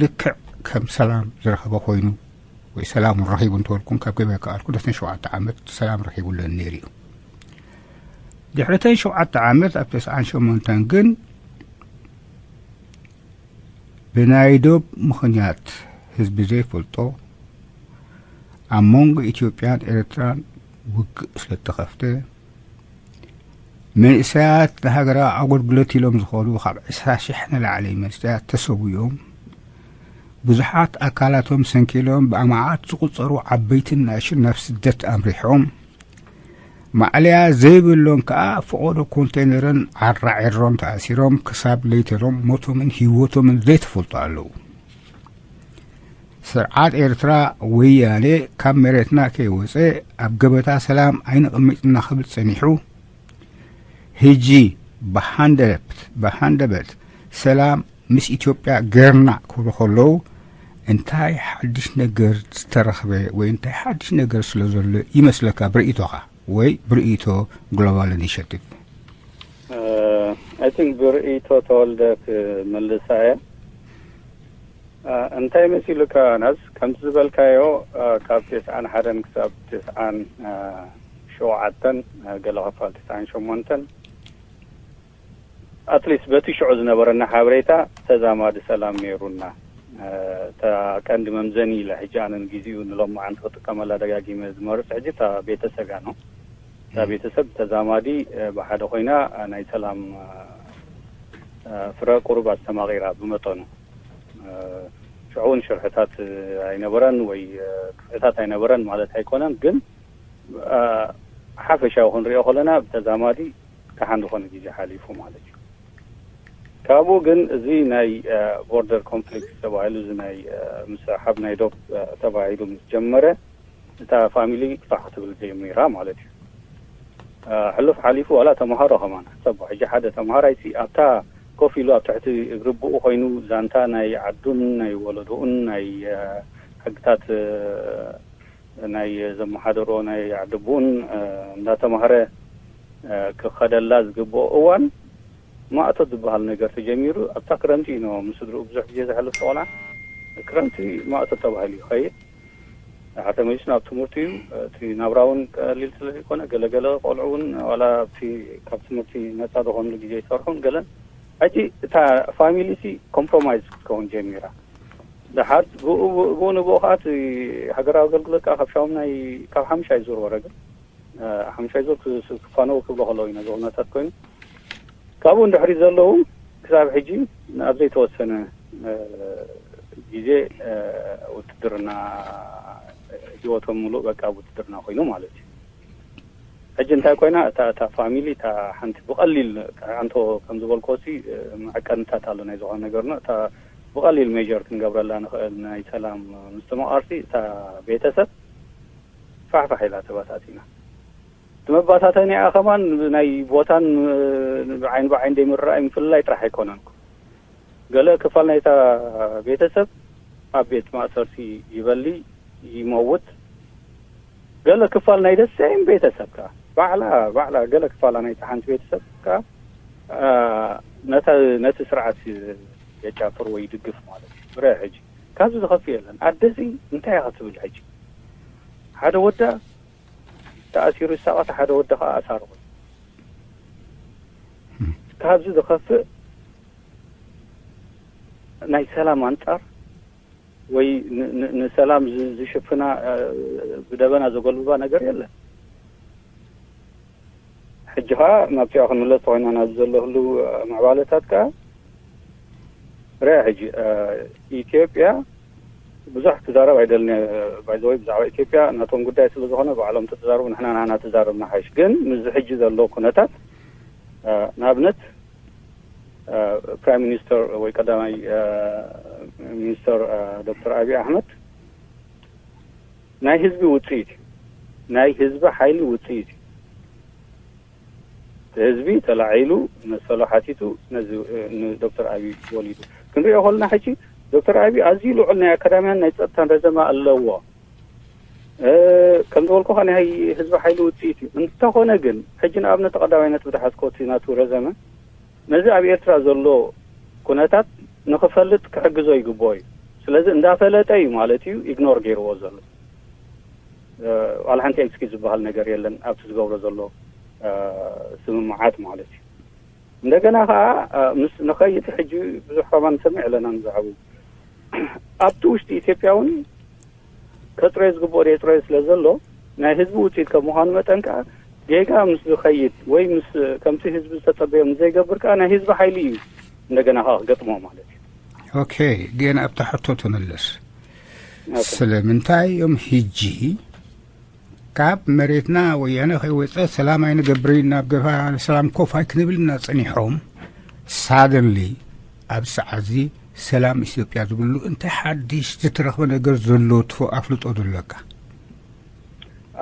ልክዕ ከም ሰላም ዝረኸበ ኮይኑ፣ ወይ ሰላም ረኺቡ እንተበልኩም፣ ካብ ገበያ ከኣልኩ፣ ነተን ሸውዓተ ዓመት ሰላም ረኺቡለን ነይሩ እዩ። ድሕሪ ተን ሸውዓተ ዓመት፣ ኣብ ተስዓን ሸሞንተን ግን፣ ብናይ ዶብ ምኽንያት ህዝቢ ዘይፈልጦ፣ ኣብ መንጎ ኢትዮጵያን ኤርትራን ውግእ ስለ እተኸፍተ፣ መንእሰያት ንሃገራዊ ኣገልግሎት ኢሎም ዝኾኑ ካብ ዕስራ ሽሕ ንላዕሊ መንእሰያት ተሰዊኦም፣ ብዙሓት ኣካላቶም ሰንኪሎም፣ ብኣማዓት ዝቑጸሩ ዓበይትን ንኣሽቱን ናብ ስደት ኣምሪሖም፣ ማዕለያ ዘይብሎም ከኣ ፈቐዶ ኮንቴነርን ዓራዒሮም ተኣሲሮም፣ ክሳብ ለይተሎም ሞቶምን ህይወቶምን ዘይተፈልጡ ኣለዉ። ስርዓት ኤርትራ፣ ወያኔ፣ ካብ መሬትና ከይወጸ ኣብ ገበታ ሰላም ኣይንቕመጥና ክብል ጸኒሑ፣ ሕጂ ብሃንደበት፣ ብሃንደበት ሰላም ምስ ኢትዮጵያ ገርና ክብሉ ከለዉ፣ እንታይ ሓድሽ ነገር ዝተረኽበ ወይ እንታይ ሓድሽ ነገር ስለ ዘሎ ይመስለካ ብርእይቶኻ ወይ ብርእይቶ ግሎባል ኢኒሼቲቭ? I think ብርእይቶ ተወልደ ክመልሳ እየ። እንታይ መሲሉካ ናስ፣ ከምቲ ዝበልካዮ፣ ካብ ተስዓን ሓደን ክሳብ ተስዓን ሸውዓተን፣ ገለ ክፋል ተስዓን ሸሞንተን፣ ኣትሊስት በቲ ሽዑ ዝነበረና ሓበሬታ ተዛማዲ ሰላም ነይሩና። እታ ቀንዲ መምዘኒ ኢለ ሕጂ ኣነ ንግዜኡ ንሎማዓንቲ ክጥቀመላ ደጋጊመ ዝመርጽ ሕጂ እታ ቤተሰብ እያ ነው። እታ ቤተሰብ ተዛማዲ ብሓደ ኮይና ናይ ሰላም ፍረ ቁሩብ ኣስተማቒራ ብመጠኑ። ሽዑ እውን ሽርሕታት ኣይነበረን ወይ ክፍዕታት ኣይነበረን ማለት ኣይኮነን፣ ግን ሓፈሻዊ ክንሪኦ ከለና ብተዛማዲ ደሓን ዝኾነ ግዜ ሓሊፉ ማለት እዩ። ካብኡ ግን እዚ ናይ ቦርደር ኮንፍሊክት ተባሂሉ፣ እዚ ናይ ምስሕሓብ ናይ ዶብ ተባሂሉ ምስ ጀመረ፣ እታ ፋሚሊ ፋሕ ክትብል ጀሚራ ማለት እዩ። ሕሉፍ ሓሊፉ ዋላ ተምሃሮ ከማን ሕሰቦ። ሕጂ ሓደ ተምሃራይ ሲ ኣብታ ኮፍ ኢሉ ኣብ ትሕቲ እግሪ ኣቦኡ ኮይኑ ዛንታ ናይ ዓዱን ናይ ወለዶኡን ናይ ሕግታት ናይ ዘመሓደሮ ናይ ዓዲ ኣቦኡን እንዳተማህረ ክኸደላ ዝግብኦ እዋን ማእቶት ዝበሃል ነገር ተጀሚሩ። ኣብታ ክረምቲ እዩ ን-፣ ምስ ስድርኡ ብዙሕ ግዜ ዘሕልፍ ቆልዓ። ክረምቲ ማእቶት ተባሂሉ ይኸይድ። ድሓር ተመሊሱ ናብ ትምህርቱ እዩ። እቲ ናብራ እውን ቀሊል ስለ ዘይኮነ፣ ገለገለ ቆልዑ እውን ዋላ ኣብቲ ካብ ትምህርቲ ነፃ ዝኾኑሉ ግዜ ይሰርሑን ገለን። ሕጂ እታ ፋሚሊ ሲ ኮምፕሮማይዝ ክትከውን ጀሚራ። ድሓር ብኡ፣ ብኡ ንብኡ ከዓ እቲ ሃገራዊ ኣገልግሎት ከዓ ካብ ሻሙናይ፣ ካብ ሓሙሻይ ዙር ወረደ። ሓሙሻይ ዙር ክፋነው ክብሎ ከለዉ ኢና፣ እዚ ኩነታት ኮይኑ። ካብኡ ንድሕሪት ዘለዉ ክሳብ ሕጂ ኣብ ዘይተወሰነ ግዜ ውትድርና፣ ህይወቶም ሙሉእ በቃ ውትድርና ኮይኑ ማለት እዩ። ሕጂ እንታይ ኮይና እታ፣ እታ ፋሚሊ፣ እታ ሓንቲ ብቐሊል፣ ኣንቶ ከም ዝበልክዎ ሲ መዐቀንታት ኣሎ ናይ ዝኾነ ነገር ነው። እታ ብቐሊል ሜጀር ክንገብረላ ንኽእል ናይ ሰላም ምስትምቓርሲ እታ ቤተሰብ ፋሕፋሕ ኢላ ተባታቲና። እቲ መባታተኒኣ ከማን ናይ ቦታን ብዓይን ብዓይን ዘይምርኣይ ምፍልላይ ጥራሕ ኣይኮነን። ገለ ክፋል ናይታ ቤተሰብ ኣብ ቤት ማእሰርቲ ይበሊ፣ ይመውት። ገለ ክፋል ናይ ደሴም ቤተሰብ ከኣ ባዕላ፣ ባዕላ ገለ ክፋላ ናይታ ሓንቲ ቤተሰብ ከኣ ነቲ ስርዓት የጫፍር ወይ ይድግፍ ማለት እዩ። ረ ሕጂ ካብዚ ዝኸፍእ የለን። ኣደሲ እንታይ እያ ክትብል ሕጂ? ሓደ ወዳ ተኣሲሩ ይሳቐ፣ ሓደ ወዳ ከኣ ኣሳሪ ኮይኑ። ካብዚ ዝኸፍእ ናይ ሰላም ኣንጻር ወይ ን-፣ ን-፣ ንሰላም ዝ-፣ ዝሽፍና፣ እ፣ ብደበና ዘጎልብባ ነገር የለን። ሕጂ ኸኣ ናብቲኣ ክንምለስ ተኾይና ናብዚ ዘሎ ህልው፣ እ፣ ምዕባለታት ከኣ ርኣ ሕጂ፣ እ፣ ኢትዮጵያ ብዙሕ ክዛረብ ኣይደልን እየ፣ ባይ ዘ ወይ ብዛዕባ ኢትዮጵያ ናቶም ጉዳይ ስለ ዝኾነ ባዕሎም ተተዛረቡ ንሕና ናህና ተዛረብና ሓይሽ። ግን ምስዚ ሕጂ ዘሎ ኩነታት፣ እ፣ ንኣብነት ፕራይም ሚኒስተር ወይ ቀዳማይ ሚኒስተር ዶክተር ኣብይ ኣሕመድ ናይ ህዝቢ ውፅኢት እዩ። ናይ ህዝቢ ሓይሊ ውፅኢት እዩ። ህዝቢ ተላዒሉ መሰሉ ሓቲቱ ነዚ ንዶክተር ኣብይ ወሊዱ ክንሪኦ ከለና ሕጂ ዶክተር ኣብይ ኣዝዩ ልዑል ናይ ኣካዳሚያን ናይ ፀጥታን ረዘማ ኣለዎ። እ፣ ከም ዝበልኩኻ ናይ ህዝቢ ሓይሊ ውፅኢት እዩ። እንተኾነ ግን ሕጂ ንኣብነት ቀዳማይነት ብድሓዝኮ እቲ ናቱ ረዘመ ነዚ ኣብ ኤርትራ ዘሎ ኩነታት ንኽፈልጥ ክሕግዞ ይግብኦ እዩ። ስለዚ እንዳፈለጠ እዩ ማለት እዩ ኢግኖር ገይርዎ ዘሎ። እ፣ ዋላ ሓንቲ ኤክስኪዝ ዝበሃል ነገር የለን ኣብቲ ዝገብሮ ዘሎ፣ እ፣ ስምምዓት ማለት እዩ። እንደገና ከዓ፣ እ፣ ምስ ንኸይድ ሕጂ ብዙሕ ከማን ንሰምዕ ኣለና ንዛዕቡ ኣብቲ ውሽጢ ኢትዮጵያ እውን ከፅረዮ ዝግብኦ የፅረዮ ስለ ዘሎ ናይ ህዝቢ ውፅኢት ከም ምዃኑ መጠን ከዓ ጌጋ ምስ ዝኸይድ ወይ ምስ ከምቲ ህዝቢ ዝተፀበዮ ምስ ዘይገብር ከዓ ናይ ህዝቢ ሓይሊ እዩ እንደገና ከዓ ክገጥሞ ማለት እዩ። ኦኬ፣ ግን ኣብታ ሕቶ ተመለስ። ኦኬ። ስለምንታይ እዮም ሕጂ ካብ መሬትና ወያነ ከይወፀ ሰላም ኣይንገብርን ናብ ገፋ ሰላም ኮፍ ኣይክንብል እና ፀኒሖም ሳደንሊ ኣብ ሰዓዚ ሰላም ኢትዮጵያ ዝብሉ እንታይ ሓድሽ ዝተረኽበ ነገር ዘሎ ትፎ ኣፍልጦ ዘለካ?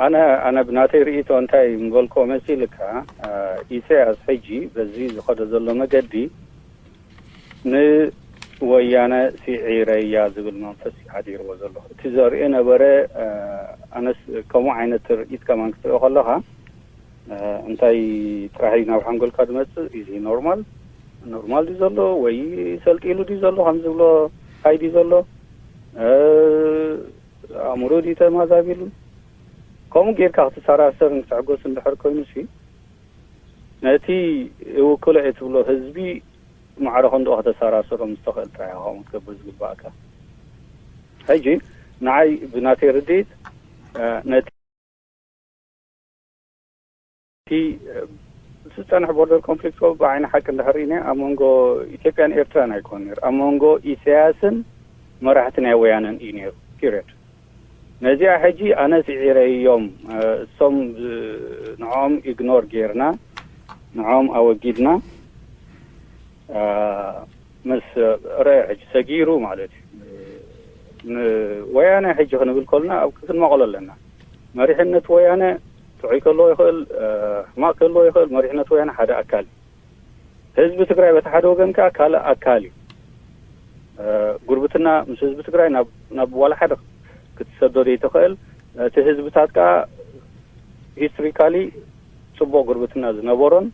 ኣነ ኣነ ብናተይ ርእይቶ እንታይ ምበልኮ መሲልካ፣ እ፣ ኢሳያስ ሕጂ በዚ ዝኸዶ ዘሎ መገዲ ንወያነ ስዒረያ ዝብል መንፈስ እዩ ሓዲርዎ ዘሎ። እቲ ዘርእዮ ነበረ፣ እ፣ ኣነስ ከምኡ ዓይነት ርእይት ከማን ክትሪኦ ከለኻ፣ እ፣ እንታይ ጥራሕ እዩ ናብ ሓንጎልካ ዝመጽእ? ኢዚ ኖርማል ኖርማል ድዩ ዘሎ ወይ ሰልጢሉ ድዩ ዘሎ ከም ዝብሎ ሃይ ድዩ ዘሎ፣ እ፣ ኣእምሮ ድዩ ተማዛቢሉ? ከምኡ ጌርካ ክትሰራሰርን ክትዕጎስ እንድሕር ኮይኑ ሲ ነቲ ይውክሎ እየ ትብሎ ህዝቢ ማዕረ ክንድኡ ከተሰራስሮ ምስ ተኽእል ጥራይ ኢኻ ከምኡ ክትገብር ዝግባእካ። ሕጂ ንዓይ ብናተይ ርድኢት፣ እ፣ ነቲ እቲ፣ እ፣ ዝፀንሕ ቦርደር ኮንፍሊክት እኮ ብዓይኒ ሓቂ እንድሕር ርኢና ኣብ መንጎ ኢትዮጵያን ኤርትራን ኣይኮን ነይሩ፣ ኣብ መንጎ ኢሳያስን መራሕቲ ናይ ወያነን እዩ ነይሩ። ፒሪድ። ነዚኣ ሕጂ ኣነ ስዒረዮም፣ እ፣ እሶም ዝ-፣ ንዕኦም ኢግኖር ጌርና ንዕኦም ኣወጊድና፣ እ፣ ምስ ረአ ሕጂ ሰጊሩ ማለት እዩ። ንወያነ ሕጂ ክንብል ከልና ኣብ ክንመቐሎ ኣለና። መሪሕነት ወያነ ጥዑይ ከልዎ ይኽእል፣ እ፣ ሕማቕ ከልዎ ይኽእል። መሪሕነት ወያነ ሓደ ኣካል እዩ። ህዝቢ ትግራይ በቲ ሓደ ወገን ከዓ ካልእ ኣካል እዩ። እ፣ ጉርብትና ምስ ህዝቢ ትግራይ ናብ ናብ ዋላ ሓደ ክትሰዶ ዘይትኽእል፣ እቲ ህዝብታት ከዓ ሂስትሪካሊ ፅቡቕ ጉርብትና ዝነበሮን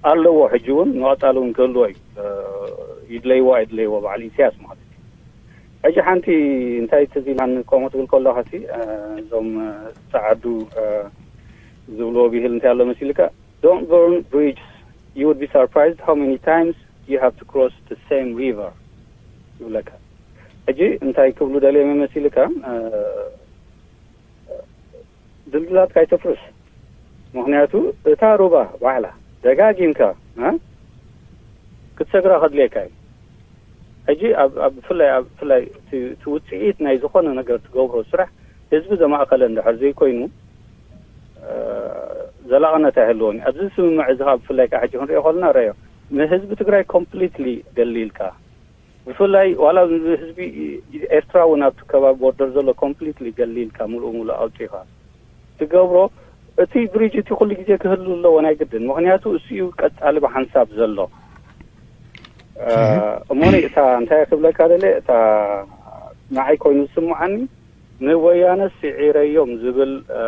ኣለዎ፣ ሕጂ እውን ንቐፃሊ እውን ክህልዎ እዩ። እ፣ ይድለይዎ ኣይድለይዎ በዓል ኢሳያስ ማለት እዩ። ሕጂ ሓንቲ እንታይ ትዝ ኢላኒ ከምኡ ትብል ከለኻ ሲ፣ እ፣ እዞም፣ እ፣ ጸዓዱ፣ እ፣ ዝብልዎ ብሂል እንታይ ኣሎ መሲልካ? Don't burn bridges, you would be surprised how many times you have to cross the same river ይብለካ። ሕጂ እንታይ ክብሉ ደልዮም መሲልካ? እ፣ ድልድላትካ ኣይተፍርስ። ምኽንያቱ እታ ሩባ ባዕላ ደጋጊምካ፣ እ፣ ክትሰግራ ከድልየካ እዩ። ሕጂ ኣብ ኣብ ብፍላይ ኣብ ብፍላይ እቲ እቲ ውጽኢት ናይ ዝኾነ ነገር ትገብሮ ስራሕ ህዝቢ ዘማእኸለ እንድሕር ዘይኮይኑ፣ እ፣ ዘላቕነት ኣይህልዎን እዩ። ኣብዚ ስምምዕ እዚ ካብ ብፍላይ ከዓ ሕጂ ክንሪኦ ከለና ረዮ ንህዝቢ ትግራይ ኮምፕሊትሊ ገሊልካ፣ ብፍላይ ዋላ ህዝቢ ኤርትራ እውን ኣብቲ ከባቢ ቦርደር ዘሎ ኮምፕሊትሊ ገሊልካ ሙሉእ ሙሉእ ኣውፂኻ ትገብሮ፣ እቲ ብሪጅ እቲ ኩሉ ግዜ ክህሉ ኣለዎ ናይ ግድን። ምኽንያቱ እሱ እዩ ቀጻሊ ብሓንሳብ ዘሎ። እ፣ እሞኒ እታ እንታይ ክብለካ ደለ፣ እታ ንዓይ ኮይኑ ዝስምዓኒ ንወያነ ስዒረዮም ዝብል፣ እ፣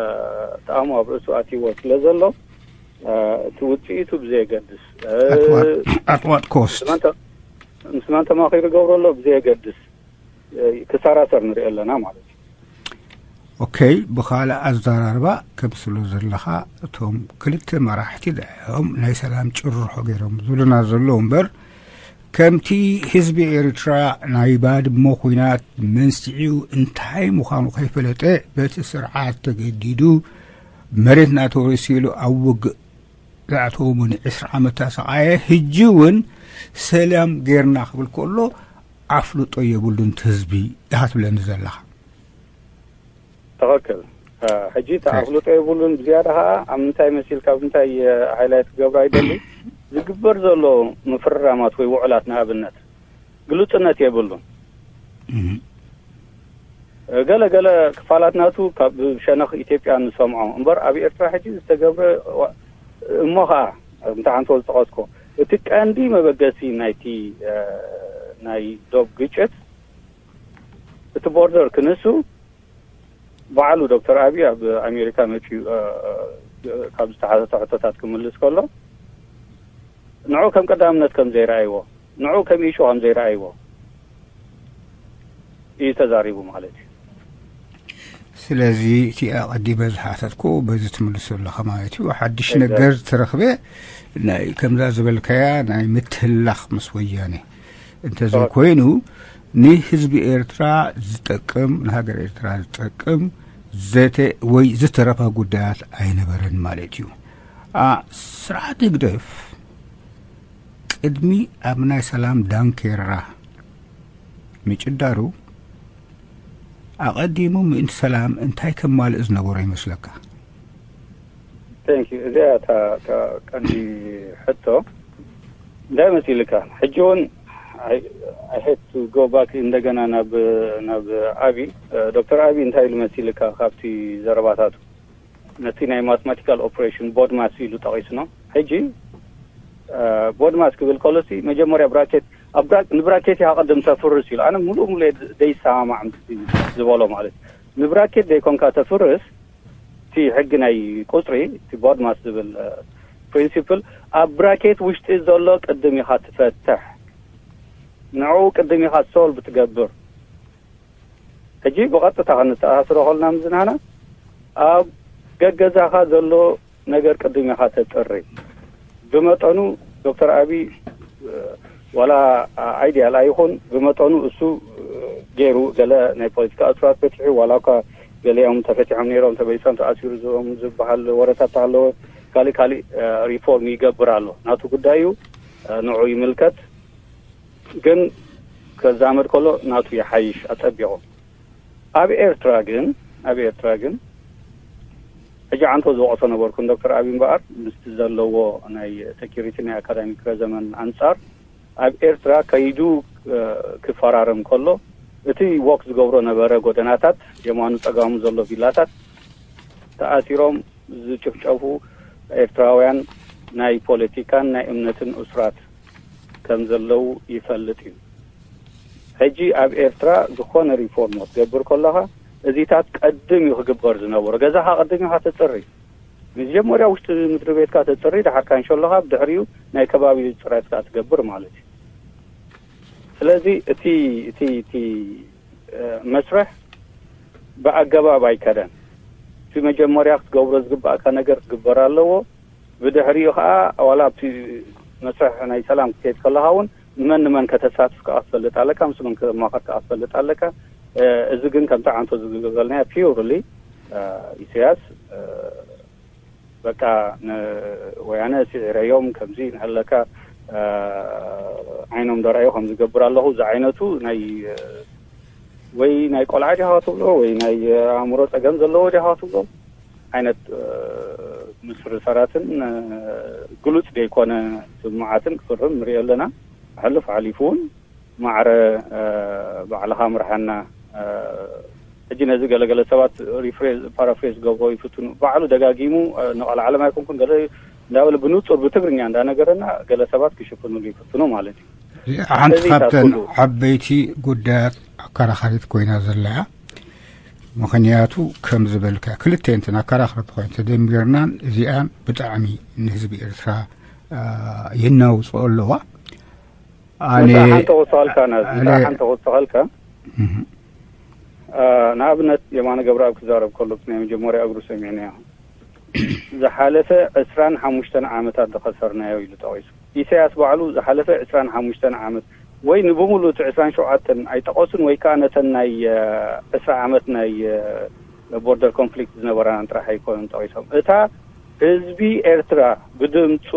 ጣዕሙ ኣብ ርእሱ ኣትይዎ ስለ ዘሎ፣ እ፣ እቲ ውፅኢቱ ብዘየገድስ፣ እ፣ ኣትዋት ኮስት ምስ መን ተ-፣ ምስ መን ተማኺሩ ይገብሮ ኣሎ ብዘየገድስ፣ እ፣ ክሰራሰር ንሪኦ ኣለና ማለት እዩ። ኦኬ፣ ብኻልእ ኣዘራርባ ከምስሎ ዘለኻ እቶም ክልተ መራሕቲ ድሕኦም ናይ ሰላም ጭርሖ ገይሮም ዝብሉና ዘለዉ እምበር ከምቲ ህዝቢ ኤርትራ ናይ ባድመ ኹናት መንስዒኡ እንታይ ምዃኑ ከይፈለጠ በቲ ስርዓት ተገዲዱ መሬትና ተወሪሱ ኢሉ ኣብ ውግእ ዝኣተወ እውን ዕስራ ዓመት ኣሰቓየ፣ ሕጂ እውን ሰላም ጌርና ክብል ከሎ ኣፍልጦ የብሉን እቲ ህዝቢ ኢኻ ትብለኒ ዘለኻ። ትኽክል። እ፣ ሕጂ እቲ ኣፍልጦ የብሉን። ብዝያዳ ከዓ ኣብ ምንታይ መሲልካ ኣብ ምንታይ፣ እ፣ ሃይላይት ክገብራ ይደሊ፣ ዝግበር ዘሎ ምፍርራማት ወይ ውዕላት ንኣብነት ግሉጽነት የብሉን። እህ። ገለ ገለ ክፋላት ናቱ ካብ ሸነኽ ኢትዮጵያ ንሰምዖ እምበር ኣብ ኤርትራ ሕጂ ዝተገብረ ዋ-፣ እሞ ኸዓ እንተ ሓንቶ ዝጠቐስኮ እቲ ቀንዲ መበገሲ ናይቲ፣ እ፣ ናይ ዶብ ግጭት እቲ ቦርደር ክንሱ ባዕሉ ዶክተር ኣብይ ኣብ ኣሜሪካ መፅዩ ካብ ዝተሓተተ ሕቶታት ክምልስ ከሎ ንዑ ከም ቀዳምነት ከም ዘይረኣይዎ፣ ንዑ ከም ኢሹ ከም ዘይረኣይዎ እዩ ተዛሪቡ ማለት እዩ። ስለዚ እቲ ኣቐዲመ ዝሓተትኩ በዚ ትምልሶ ኣለኻ ማለት እዩ። ሓድሽ ነገር ተረኽበ ናይ ከምዛ ዝበልካያ ናይ ምትህላኽ ምስ ወያነ እንተዘይኮይኑ ንህዝቢ ኤርትራ ዝጠቅም፣ ንሃገር ኤርትራ ዝጠቅም ዘተ ወይ ዝተረፈ ጉዳያት ኣይነበረን ማለት እዩ። ስርዓት ህግደፍ ቅድሚ ኣብ ናይ ሰላም ዳንኬራ ምጭዳሩ ኣቐዲሙ ምእንቲ ሰላም እንታይ ከማልእ ዝነበሮ ይመስለካ? Thank you። እዚኣ እታ እታ ቀንዲ ሕቶ እንታይ መሲልካ? ሕጂ እውን I hate to go back እንደገና ናብ ናብ ኣቢ ዶክተር ኣቢ እንታይ ኢሉ መሲልካ ካብቲ ዘረባታቱ ነቲ ናይ ማትማቲካል ኦፕሬሽን ቦድማስ ኢሉ ጠቒስኖ። ሕጂ ቦድማስ ክብል ከሎሲ መጀመርያ ብራኬት ኣብ ንብራኬት ኢኻ ቅድም ተፍርስ ኢሉ። ኣነ ሙሉእ ሙሉእ ዘይሰማማዕ ምስ ዝበሎ ማለት ንብራኬት ዘይኮንካ ተፍርስ እቲ ሕጊ ናይ ቁፅሪ እቲ ቦድማስ ዝብል ፕሪንሲፕል ኣብ ብራኬት ውሽጢ ዘሎ ቅድም ኢኻ ትፈትሕ፣ ንዕኡ ቅድም ኢኻ ሶልቭ ትገብር። ሕጂ ብቐጥታ ክንተኣሳስሮ ከልና ምዝናና ኣብ ገገዛኻ ዘሎ ነገር ቅድም ኢኻ ተፅሪ። ብመጠኑ ዶክተር ኣቢ ዋላ ኣይዲያል ኣይኹን ብመጠኑ እሱ ገይሩ ገለ ናይ ፖለቲካ እስራት ፈቲሑ ዋላ እኳ ገሊኦም ተፈቲሖም ነይሮም ተበይሶም ተኣሲሩ ዞም ዝበሃል ወረታት ተሃለወ ካሊእ ካሊእ ሪፎርም ይገብር ኣሎ ናቱ ጉዳይ እዩ። ንዑ ይምልከት ግን ከዛመድ ከሎ ናቱ ይሓይሽ ኣጸቢቑ። ኣብ ኤርትራ ግን ኣብ ኤርትራ ግን ሕጂ ዓንቶ ዝወቕሶ ነበርኩን ዶክተር ኣብይ እምበኣር ምስቲ ዘለዎ ናይ ሴኪሪቲ ናይ ኣካዳሚክ ረዘመን ኣንጻር ኣብ ኤርትራ ከይዱ ክፈራረም ከሎ እቲ ወክ ዝገብሮ ነበረ ጎደናታት የማኑ ጸጋሙ ዘሎ ቪላታት ተኣሲሮም ዝጭፍጨፉ ኤርትራውያን ናይ ፖለቲካን ናይ እምነትን እሱራት ከም ዘለዉ ይፈልጥ እዩ። ሕጂ ኣብ ኤርትራ ዝኾነ ሪፎርም ክትገብር ከለኻ እዚታት ቀድም እዩ ክግበር ዝነበሮ። ገዛኻ ቀድም ኢኻ ተፅሪ። መጀመርያ ውሽጢ ምድሪ ቤትካ ተፅሪ፣ ድሓር ካንሸሎኻ ብድሕሪኡ ናይ ከባቢ ፅሬትካ ትገብር ማለት እዩ። ስለዚ እቲ እቲ እቲ መስርሕ ብኣገባብ ኣይከደን። እቲ መጀመርያ ክትገብሮ ዝግባእካ ነገር ክግበር ኣለዎ። ብድሕሪኡ ከዓ ዋላ ኣብቲ መስርሕ ናይ ሰላም ክትከይድ ከለካ እውን ንመን ንመን ከተሳትፍ ከዓ ክትፈልጥ ኣለካ፣ ምስ መን ከተማኸር ከዓ ክትፈልጥ ኣለካ። እዚ ግን ከምቲ ዓንቶ ዝገበልናዮ ፒውርሊ ኢሳያስ በቃ ንወያነ ስዒረዮም ከምዚ ንሀለካ ዓይኖም ደራዮ ከም ዝገብር ኣለኹ ዝዓይነቱ ናይ ወይ ናይ ቆልዓ ዲኻ ትብሎ ወይ ናይ ኣእምሮ ጸገም ዘለዎ ዲኻ ትብሎ ዓይነት ምስርሰራትን ግሉጽ ዘይኮነ ስምዓትን ክፍርም ንሪኦ ኣለና። ሕልፍ ሓሊፉ እውን ማዕረ ባዕልኻ ምርሓና። ሕጂ ነዚ ገለገለ ሰባት ሪፍሬዝ ፓራፍሬዝ ገብሮ ይፍትኑ። ባዕሉ ደጋጊሙ ንቐልዓለም ኣይኮንኩን ገለ እንዳበለ ብንጹር ብትግርኛ እንዳነገረና ገለ ሰባት ክሽፍኑሉ ይፍትኑ ማለት እዩ። እዚኣ ሓንቲ ካብተን ዓበይቲ ጉዳያት ኣከራኻሪት ኮይና ዘለያ ምኽንያቱ ከም ዝበልካ ክልተ እንትን ኣከራኽርቲ ኮይን ተደሚርናን እዚኣን ብጣዕሚ ንህዝቢ ኤርትራ የናውፅኦ ኣለዋ። ኣነ ሓንቲ ክወስኸልካ ነዚ ሓንቲ ክወስኸልካ ንኣብነት የማነ ገብረኣብ ክዛረብ ከሎ ናይ መጀመርያ እግሩ ሰሚዕናዮ ዝሓለፈ ዕስራን ሓሙሽተን ዓመታት ዝኸሰርናዮ ኢሉ ጠቒሱ። ኢሳያስ ባዕሉ ዝሓለፈ ዕስራን ሓሙሽተን ዓመት ወይ ንብሙሉ እቲ ዕስራን ሸውዓተን ኣይጠቐሱን ወይ ከዓ ነተን ናይ ዕስራ ዓመት ናይ ቦርደር ኮንፍሊክት ዝነበራን ጥራሕ ኣይኮኑን ጠቒሶም። እታ ህዝቢ ኤርትራ ብድምፁ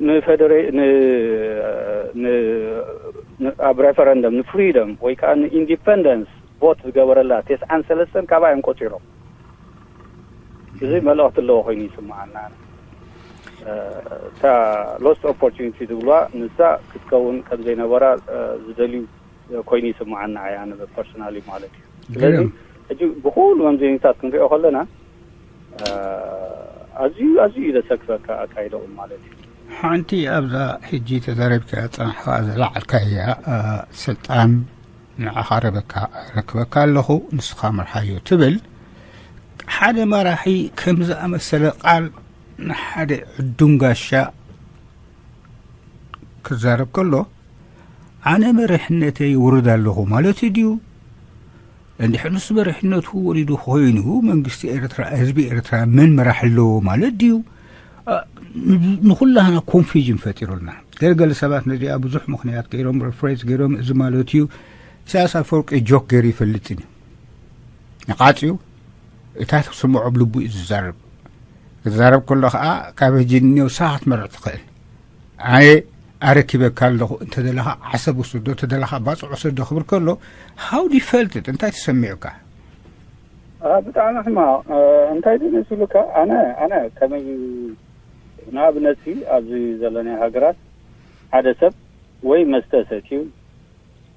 ንፈደሬ ኣብ ሬፈረንደም ንፍሪደም ወይ ከዓ ንኢንዲፐንደንስ ቮት ዝገበረላ ተስዓን ሰለስተን ካብኣ እዮም ቆፂሮም። እዚ መልእኽቲ ኣለዎ ኮይኑ ይስምዓና። እታ ሎስት ኦፖርቹኒቲ ዝብልዋ ንሳ ክትከውን ከም ዘይነበራ ዝደልዩ ኮይኑ ይስምዓና ኣያ ፐርሶናሊ ማለት እዩ። ስለዚ ሕጂ ብኩሉ መምዘኒታት ክንሪኦ ከለና ኣዝዩ ኣዝዩ እዩ ዘሰክፈካ ኣካይደኦም ማለት እዩ። ሓንቲ ኣብዛ ሕጂ ተዛረብካ ፀናሕካ ዝለዓልካያ ስልጣን ንዓኻ ረበካ ረክበካ ኣለኹ፣ ንስኻ መርሓዮ ትብል። ሓደ መራሒ ከም ዝኣመሰለ ቃል ንሓደ ዕዱም ጋሻ ክዛረብ ከሎ፣ ኣነ መሪሕነተይ ውርድ ኣለኹ ማለት ድዩ? እንድሕር ንሱ መሪሕነቱ ወሪዱ ኮይኑ መንግስቲ ኤርትራ፣ ህዝቢ ኤርትራ መን መራሕ ኣለዎ ማለት ድዩ? አ፣ ንኹላህና ኮንፊዥን ፈጢሩልና። ገለገለ ሰባት ነዚኣ ብዙሕ ምኽንያት ገይሮም፣ ሪፍሬዝ ገይሮም፣ እዚ ማለት እዩ ኢሳያስ ኣፈወርቂ ጆክ ገይሩ ይፈልጥን እዩ። ነቓጽ እዩ። እታ ትስምዖ ብልቡ እዩ ዝዛረብ። ክዛረብ ከሎ ኸኣ ካብ ህጂ ንኔው ሳኻ ክትመርዕ ትኽእል። ኣነ ኣረኪበካ ኣለኹ፣ እንተ ደለኻ ዓሰብ ውሰዶ፣ እንተ ደለኻ ባጽዕ ውሰዶ ክብል ከሎ፣ how do you felt it? እንታይ ተሰሚዑካ? አ፣ ብጣዕሚ ሕማቕ። እ፣ እንታይ ድዩ መሲሉካ? ኣነ ኣነ ከመይ፣ ንኣብነት ሲ ኣብዚ ዘለናዮ ሃገራት ሓደ ሰብ ወይ መስተ ሰትዩ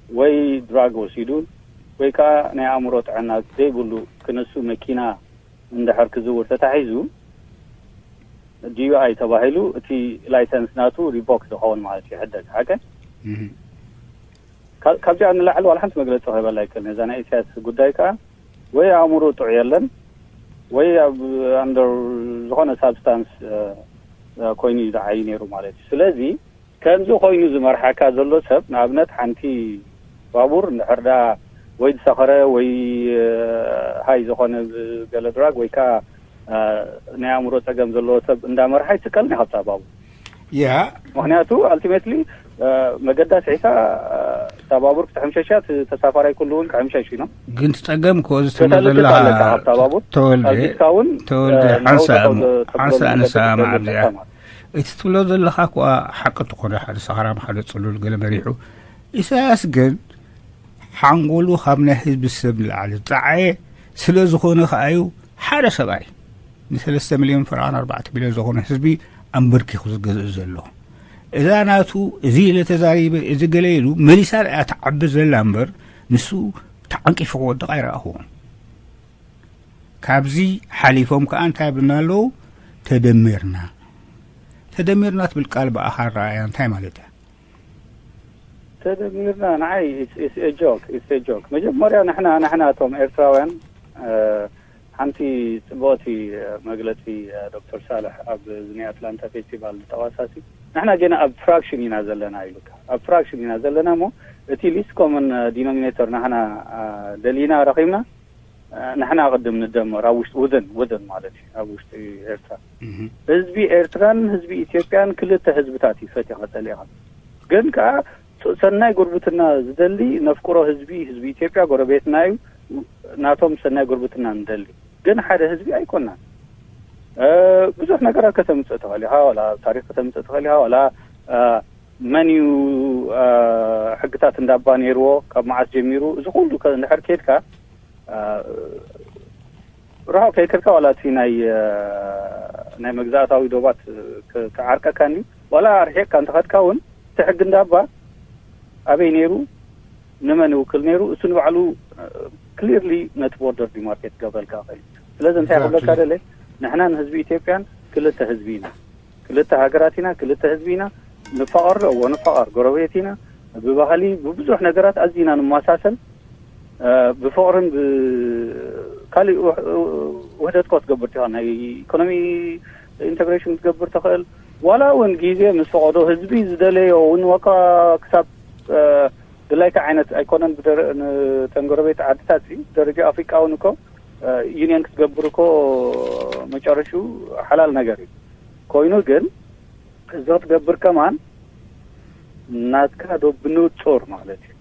ወይ ድራግ ወሲዱ ወይ ከዓ ናይ ኣእምሮ ጥዕና ዘይብሉ ክነሱ መኪና እንድሕር ክዝውር ተታሒዙ፣ ዲዩ ኣይ ተባሂሉ እቲ ላይሰንስ ናቱ ሪቮክ ዝኸውን ማለት እዩ፣ ይሕደግ። ሓቀ ካብዚኣ ንላዕሊ ዋላ ሓንቲ መግለፂ ክህበላ ኣይክእልን። እዛ ናይ ኢሳያስ ጉዳይ ከዓ ወይ ኣእምሮ ጥዑ የለን ወይ ኣብ ኣንደር ዝኾነ ሳብስታንስ ኮይኑ እዩ ዝዓይ ነይሩ ማለት እዩ። ስለዚ ከምዚ ኮይኑ ዝመርሓካ ዘሎ ሰብ፣ ንኣብነት ሓንቲ ባቡር እንድሕር ዳ ወይ ዝሰኸረ ወይ ሃይ ዝኾነ ገለ ድራግ ወይ ከዓ ናይ ኣእምሮ ፀገም ዘለዎ ሰብ እንዳመርሓ ይስቀልን ካብታ ባቡር። ያ ምክንያቱ ኣልቲሜትሊ መገዳ ስሒታ እታ ባቡር ክትሕምሸሻ፣ እቲ ተሳፋራይ ኩሉ እውን ክሕምሸሽ ኢኖም። ግን ትፀገም ከዚ ትብሎ ዘለካ ካብታ ባቡር ተወልደ ኣልጊስካ እውን ተወልደ ንዕኡ ሓንሳ ጠጠው እሞ ተብሎ ሓንሳ መገዲ ንስማዕ ክትገብር ኣብዚኣ ኣለካ ማለት። እቲ ትብሎ ዘለኻ እኳ ሓቂ እንተኾነ ሓደ ሰኽራም ሓደ ፅሉል ገለ መሪሑ ኢሳያስ ግን ሓንጎሉ ካብ ናይ ህዝቢ ሰብ ንላዕሊ ዝፀዓየ ስለ ዝኾነ ከኣዩ ሓደ ሰብኣይ ንሰለስተ ሚልዮን ፈረቓን ኣርባዕተ ሚልዮን ዝኾነ ህዝቢ ኣንበርኪኹ ዝገዝእ ዘሎ። እዛ ናቱ እዚ ኢለ ተዛሪበ እዚ ገለ ኢሉ መሊሳ እያ ትዓቢ ዘላ እምበር ንሱ ተዓንቂፉ ክወድቕ ኣይረኣኹዎን። ካብዚ ሓሊፎም ከኣ እንታይ ብና ኣለዉ? ተደሚርና ተደሚርና ትብል ቃል ብኣኻ ረኣያ እንታይ ማለት እያ? ተደሚርና ንዓይ ጆክ ጆክ። መጀመርያ ንሕና ንሕና እቶም ኤርትራውያን እ፣ ሓንቲ ጽብቕቲ መግለጺ ዶክተር ሳልሕ ኣብ ናይ ኣትላንታ ፌስቲቫል ዝጠቐሳሲ፣ ንሕና ገና ኣብ ፍራክሽን ኢና ዘለና ኢሉካ። ኣብ ፍራክሽን ኢና ዘለና እሞ እቲ ሊስት ኮመን ዲኖሚኔተር ንሕና ደሊና ረኺብና ንሕና ቅድም ንደመር ኣብ ውሽጢ ውድን ውድን ማለት እዩ ኣብ ውሽጢ ኤርትራ። ህዝቢ ኤርትራን ህዝቢ ኢትዮጵያን ክልተ ህዝብታት እዩ ፈቲኻ ጸሊእኻ። ግን ከኣ ሰናይ ጉርብትና ዝደሊ ነፍቅሮ ህዝቢ ህዝቢ ኢትዮጵያ ጎረቤትና እዩ። ናቶም ሰናይ ጉርብትና ንደሊ ግን ሓደ ህዝቢ ኣይኮናን። ብዙሕ ነገራት ከተምፅእ ትኽእል ኢኻ። ዋላ ታሪክ ከተምፅእ ትኽእል ኢኻ። ዋላ መን እዩ ሕግታት እንዳባ ነይርዎ ካብ መዓስ ጀሚሩ እዚ ኩሉ እንድሕር ከድካ ርሑቕ ከይከድካ ዋላ እቲ ናይ ናይ መግዛእታዊ ዶባት ክዓርቀካ እንዲ ዋላ ርሒቕካ እንተኸድካ እውን እቲ ሕጊ እንዳባ ኣበይ ነይሩ ንመን ይውክል ነይሩ እሱ ንባዕሉ ክሊርሊ ነቲ ቦርደር ዲማርኬት ክገብረልካ ይኽእል። ስለዚ እንታይ ክብለካ ደለ ንሕና ንህዝቢ ኢትዮጵያን ክልተ ህዝቢ ኢና፣ ክልተ ሃገራት ኢና፣ ክልተ ህዝቢ ኢና። ንፋቐር ዶ እዎ ንፋቐር፣ ጎረቤት ኢና። ብባህሊ ብብዙሕ ነገራት ኣዚና ንመሳሰል። ብፍቕርን ካልእ ውህደት ኮ ትገብር ትኽእል፣ ናይ ኢኮኖሚ ኢንተግሬሽን ክትገብር ትኽእል። ዋላ እውን ግዜ ምስ ፈቐዶ ህዝቢ ዝደለዮ እውን ዋካ ክሳብ ድላይካ ዓይነት ኣይኮነን። ብደረ- ንተን ጎረቤት ዓድታት ሲ ደረጃ ኣፍሪቃ እውን እኮ ዩኒየን ክትገብር እኮ መጨረሹ ሓላል ነገር እዩ። ኮይኑ ግን እዚ ክትገብር ከማን ናትካ ዶ ብንጹር ማለት እዩ።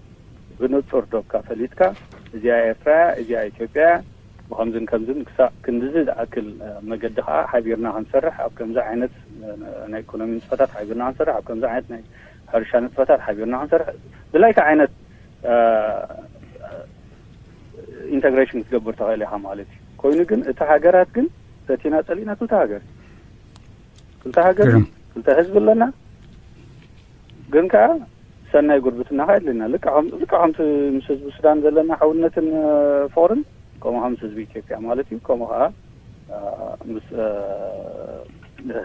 ብንጹር ዶብካ ፈሊጥካ እዚኣ ኤርትራ እያ፣ እዚኣ ኢትዮጵያ እያ፣ ብኸምዝን ከምዝን ክሳዕ ክንድዚ ዝኣክል መገዲ ከዓ ሓቢርና ክንሰርሕ ኣብ ከምዚ ዓይነት ናይ ኢኮኖሚ ንጥፈታት ሓቢርና ክንሰርሕ ኣብ ከምዚ ዓይነት ናይ ሕርሻ ንጥፈታት ሓቢርና ክንሰርሕ ድላይካ ዓይነት ኢንተግሬሽን ክትገብር ትኽእል ኢኻ ማለት እዩ። ኮይኑ ግን እቲ ሃገራት ግን ፈቲና ጸሊእና ክልተ ሃገር እዩ። ክልተ ሃገር እዩ። ግርም። ክልተ ህዝቢ ኣለና። ግን ከዓ ሰናይ ጉርብትና ከዓ የድልየና። ልክዕ ከም- ልክዕ ከምቲ ምስ ህዝቢ ሱዳን ዘለና ሓውነትን ፍቕርን ከምኡ ከዓ ምስ ህዝቢ ኢትዮጵያ ማለት እዩ። ከምኡ ከዓ ምስ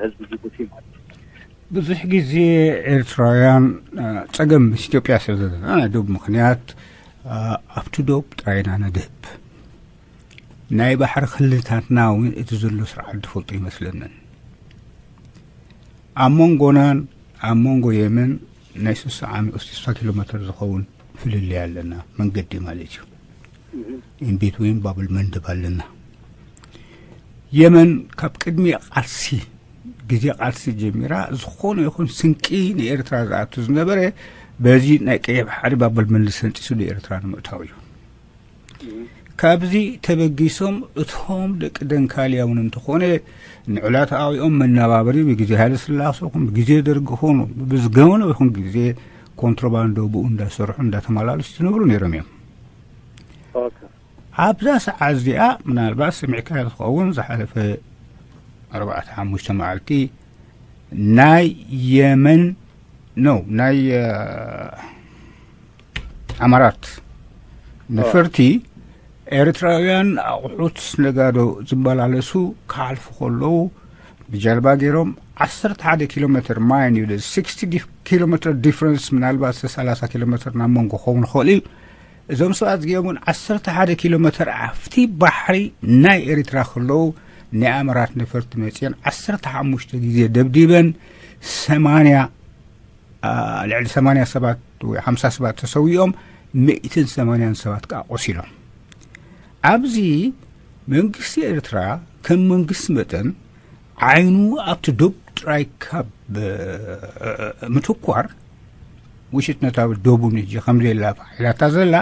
ህዝቢ ጅቡቲ ማለት እዩ። ብዙሕ ግዜ ኤርትራውያን ጸገም ምስ ኢትዮጵያ ስለ ዘለና ናይ ዶብ ምኽንያት ኣብቲ ዶብ ጥራይና ነድህብ። ናይ ባሕሪ ክልታትና እውን እቲ ዘሎ ስርዓት ዝፈልጦ ይመስለንን። ኣብ መንጎናን ኣብ መንጎ የመን ናይ ስሳ ዓሚ-፣ ስሳ ኪሎ ሜትር ዝኸውን ፍልልይ ኣለና፣ መንገዲ ማለት እዩ። ኢንቢትዊን ባብል መንደብ ኣለና። የመን ካብ ቅድሚ ቃልሲ፣ ግዜ ቃልሲ ጀሚራ ዝኾነ ይኹን ስንቂ ንኤርትራ ዝኣቱ ዝነበረ በዚ ናይ ቀይሕ ባሕሪ ባብል መንደብ ሰንጢሱ ንኤርትራ ንምእታው እዩ። ካብዚ ተበጊሶም እቶም ደቂ ደንካልያ እውን እንተኾነ ንዑላት ኣዊኦም መነባበሪ ብግዜ ሃይለ ስላሴ ይኹን ብግዜ ደርጊ ይኹን ብዝገበነ ይኹን ግዜ ኮንትሮባንዶ ብኡ እንዳሰርሑ እንዳተመላለሱ ዝነብሩ ነይሮም እዮም። ኦኬ። ኣብዛ ሰዓት እዚኣ ምናልባት ሰሚዕካ ትኸውን፣ ዝሓለፈ ኣርባዕተ ሓሙሽተ መዓልቲ ናይ የመን፣ ኖ፣ ናይ፣ እ፣ ኣማራት ነፈርቲ ኤርትራውያን ኣቑሑት ነጋዶ ዝመላለሱ ክሓልፉ ከለዉ ብጀልባ ገይሮም ዓሰርተ ሓደ ኪሎ ሜትር፣ ማይንድ ዩ፣ ሲክስቲ ኪሎ ሜትር ዲፍረንስ፣ ምናልባት ሰላሳ ኪሎ ሜትር ናብ መንጎ ክኸውን ይኽእል እዩ። እዞም ሰባት እዚኦም እውን ዓሰርተ ሓደ ኪሎ ሜትር ኣብቲ ባሕሪ ናይ ኤርትራ ከለዉ ናይ ኣማራት ነፈርቲ መፅየን ዓሰርተ ሓሙሽተ ግዜ ደብዲበን ሰማንያ፣ አ፣ ልዕሊ ሰማንያ ሰባት ወይ ሓምሳ ሰባት ተሰዊኦም፣ ሚእትን ሰማንያን ሰባት ከዓ ቆሲሎም። ኣብዚ መንግስቲ ኤርትራ ከም መንግስቲ መጠን ዓይኑ ኣብቲ ዶብ ጥራይ ካብ፣ እ፣ ምትኳር፣ ውሽጥ ነታ ዶቡን እጂ ከም ዘየላ ፋሕ ኢላታ ዘላ፣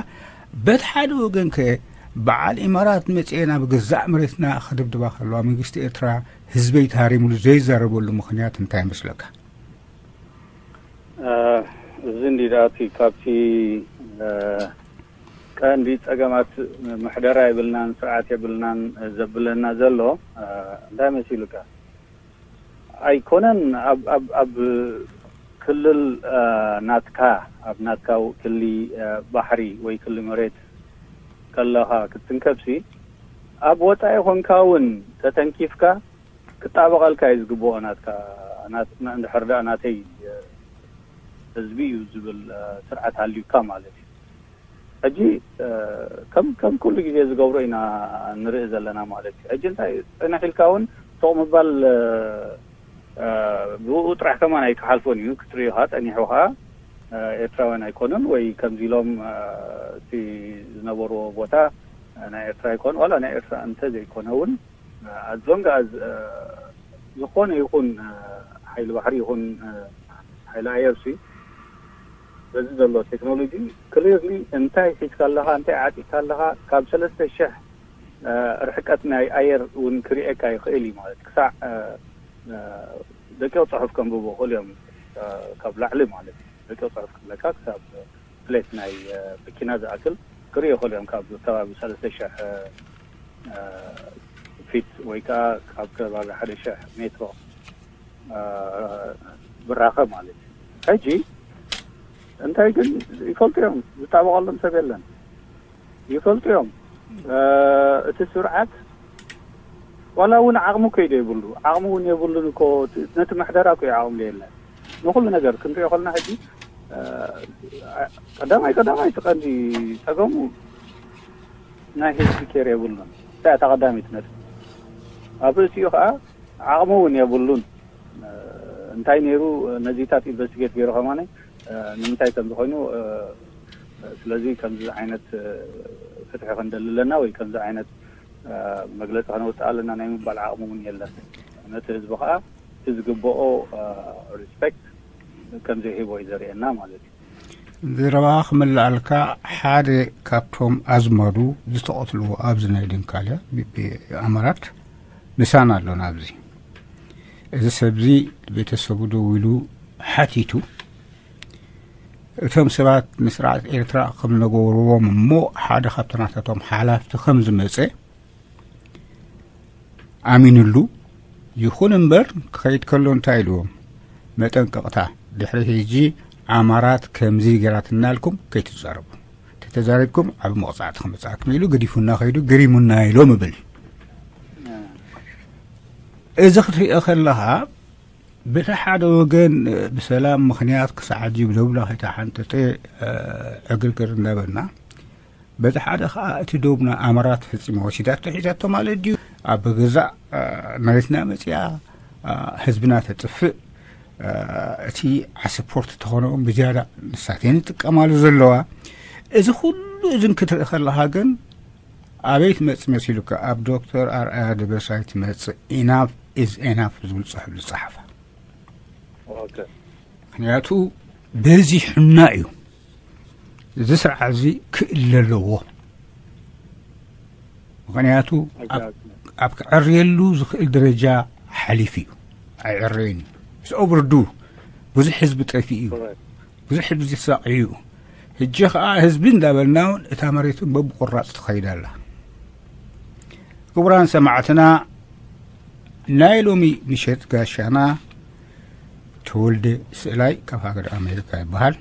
በቲ ሓደ ወገን ከ በዓል ኢማራት መጽኤ ናብ ገዛእ መሬትና ክድብድባ ከለዋ መንግስቲ ኤርትራ ህዝበይ ተሃሪሙሉ ዘይዛረበሉ ምኽንያት እንታይ ይመስለካ? እ፣ እዚ እንዲ ደኣ እቲ ካብቲ፣ እ፣ ቀንዲ ጸገማት ምሕደራ የብልናን፣ ስርዓት የብልናን ዘብለና ዘሎ፣ እ፣ እንታይ መሲሉካ? ኣይኮነን ኣብ፣ ኣብ፣ ኣብ ክልል፣ እ፣ ናትካ፣ ኣብ ናትካ ክሊ፣ እ፣ ባሕሪ ወይ ክሊ መሬት ከለኻ ክትንከፍሲ፣ ኣብ ወጻኢ ኮንካ እውን ተተንኪፍካ ክጣበቐልካ እዩ ዝግብኦ። ናትካ፣ ናት-፣ እንድሕር ደኣ ናተይ፣ እ፣ ህዝቢ እዩ ዝብል፣ እ፣ ስርዓት ሃልዩካ ማለት እዩ። ሕጂ፣ እ፣ ከም፣ ከም ኩሉ ግዜ ዝገብሮ ኢና ንርኢ ዘለና ማለት እዩ። ሕጂ እንታይ ጽንሕ ኢልካ እውን ሱቕ ምባል፣ እ፣ እ፣ ብኡ ጥራሕ ከማን ኣይክሓልፎን እዩ። ክትርእዮ ኸኣ ጸኒሑ ኸኣ፣ እ፣ ኤርትራውያን ኣይኮኑን ወይ ከምዚ ኢሎም፣ እ፣ እቲ ዝነበርዎ ቦታ፣ እ፣ ናይ ኤርትራ ኣይኮኑ፣ ዋላ ናይ ኤርትራ እንተ ዘይኮነ እውን፣ እ፣ ኣዞንጋ ዝ-፣ እ፣ ዝኾነ ይኹን፣ እ፣ ሓይሊ ባሕሪ ይኹን፣ እ፣ ሓይሊ ኣየር ሲ በዚ ዘሎ ቴክኖሎጂ ክሊርሊ እንታይ ሒዝካ ኣለኻ፣ እንታይ ዓጢቕካ ኣለኻ፣ ካብ ሰለስተ ሽሕ፣ እ፣ ርሕቀት ናይ ኣየር እውን ክርእየካ ይኽእል እዩ ማለት ክሳዕ፣ እ፣ እ፣ ደቂቕ ጽሑፍ ከንብቡ ይኽእሉ እዮም። እ፣ ካብ ላዕሊ ማለት እዩ። ደቂቕ ጽሑፍ ክብለካ ክሳብ ፕሌት ናይ፣ እ፣ መኪና ዝኣክል ክርእዩ ይኽእሉ እዮም። ካብ ከባቢ ሰለስተ ሽሕ፣ እ፣ እ፣ ፊት ወይ ከኣ ካብ ከባቢ ሓደ ሽሕ ሜትሮ፣ እ፣ ብራኸ ማለት እዩ። ሕጂ እንታይ ግን ይፈልጡ እዮም፣ ዝጣበቐሎም ሰብ የለን። ይፈልጡ እዮም። እ፣ እቲ ስርዓት ዋላ እውን ዓቕሚ እኮ እዩ ዘይብሉ። ዓቕሚ እውን የብሉን እኮ፣ እቲ፣ ነቲ ምሕደራ እኮ እዩ ዓቕሚ የለን። ንኹሉ ነገር ክንሪኦ ከለና ሕጂ፣ እ፣ ቀዳማይ፣ ቀዳማይ እቲ ቀንዲ ጸገሙ ናይ ህዝቢ ኬር የብሉን። እታ፣ እታ ቀዳመይቲ ነጥቢ። ኣብ ርእሲኡ ከኣ ዓቕሚ እውን የብሉን። እ፣ እንታይ ነይሩ ነዚታት ኢንቨስቲጌት ገይሩ ከማነ፣ እ፣ ንምንታይ ከም ዝኾይኑ፣ እ፣ ስለዚ ከምዚ ዓይነት፣ እ፣ ፍትሒ ክንደሊ ኣለና ወይ ከምዚ ዓይነት፣ እ፣ መግለጺ ከነውጽእ ኣለና ናይ ምባል ዓቕሚ እውን የለን። ነቲ ህዝቢ ከኣ እቲ ዝግብኦ፣ እ፣ ሪስፔክት ከም ዘይህቦ እዩ ዘርእየና ማለት እዩ። ዘረባኻ ክምልኣልካ፣ ሓደ ካብቶም ኣዝማዱ ዝተቐትልዎ ኣብዚ ናይ ደንካልያ ብ-፣ ብኣማራት ምሳና ኣሎና ኣብዚ። እዚ ሰብዚ ቤተሰቡ ደዊሉ ሓቲቱ፣ እቶም ሰባት ንስርዓት ኤርትራ ከም ነገርዎም እሞ ሓደ ካብቲ ናታቶም ሓላፍቲ ከም ዝመጸ ኣሚንሉ። ይኹን እምበር ክኸይድ ከሎ እንታይ ኢልዎም? መጠንቀቕታ፣ ድሕሪ ሕጂ ኣማራት ከምዚ ገራትና ኢልኩም ከይትዛረቡ። ተተዛሪብኩም ዓቢ መቕጻዕቲ ክመጽኣኩም ኢሉ ገዲፉና ከይዱ፣ ገሪሙና ኢሎም እብል። እዚ ክትሪኦ ከለኻ፣ በቲ ሓደ ወገን፣ ብሰላም ምኽንያት ክሳዕ ሕጂ ብደብላ ከይተሓንጠጠ፣ ዕግርግር እንዳበልና፣ በቲ ሓደ ከዓ እቲ ዶብና ኣመራት ፈፂማ ወሲዳቶ ሒዛቶ ማለት ድዩ? ኣብ ገዛእ መሬትና መፅያ ህዝብና ተጥፍእ፣ እቲ ዓሰፖርት ተኾነኦም ብዝያዳ ንሳተን ይጥቀማሉ ዘለዋ። እዚ ኩሉ እዝን ክትርኢ ከለኻ ግን ኣበይ ትመጽእ መሲሉካ? ኣብ ዶክተር ኣርኣያ ደበሳይ ትመጽእ። ኢናፍ ኢዝ ኤናፍ ዝብል ጽሑፍ ዝጸሓፈ። ምክንያቱ በዚሑና እዩ። እዚ ስርዓት እዚ ክእለ ኣለዎ። ምክንያቱ ኣብ ክዕርየሉ ዝኽእል ደረጃ ሓሊፉ እዩ። ኣይዕረይን እዩ። ምስ ኦቨርዱ ብዙሕ ህዝቢ ጠፊኡ እዩ። ብዙሕ ህዝቢ ዝሳቕዩ እዩ። ሕጂ ኸዓ ህዝቢ እንዳበልና እውን እታ መሬት እውን በብቁራፅ ትኸይድ ኣላ። ክቡራን ሰማዕትና፣ ናይ ሎሚ ምሸት ጋሻና ተወልደ ስእላይ ካብ ሃገር ኣሜሪካ ይበሃል።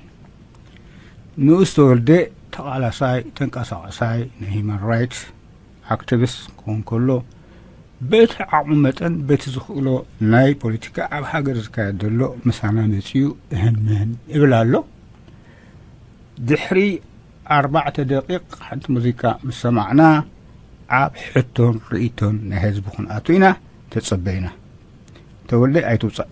ንኡስ ተወልደ ተቓላሳይ፣ ተንቀሳቐሳይ ናይ ሂማን ራይትስ ኣክቲቪስት ክኸውን ከሎ፣ በቲ ዓቕሙ መጠን በቲ ዝኽእሎ ናይ ፖለቲካ ኣብ ሃገር ዝካየድ ዘሎ ምሳና መጺኡ እህን ምህን ይብል ኣሎ። ድሕሪ ኣርባዕተ ደቂቕ ሓንቲ ሙዚቃ ምስ ሰማዕና፣ ኣብ ሕቶን ርእይቶን ናይ ህዝቢ ክንኣቱ ኢና። ተጸበዩና። ተወልደ ኣይትውጻእ።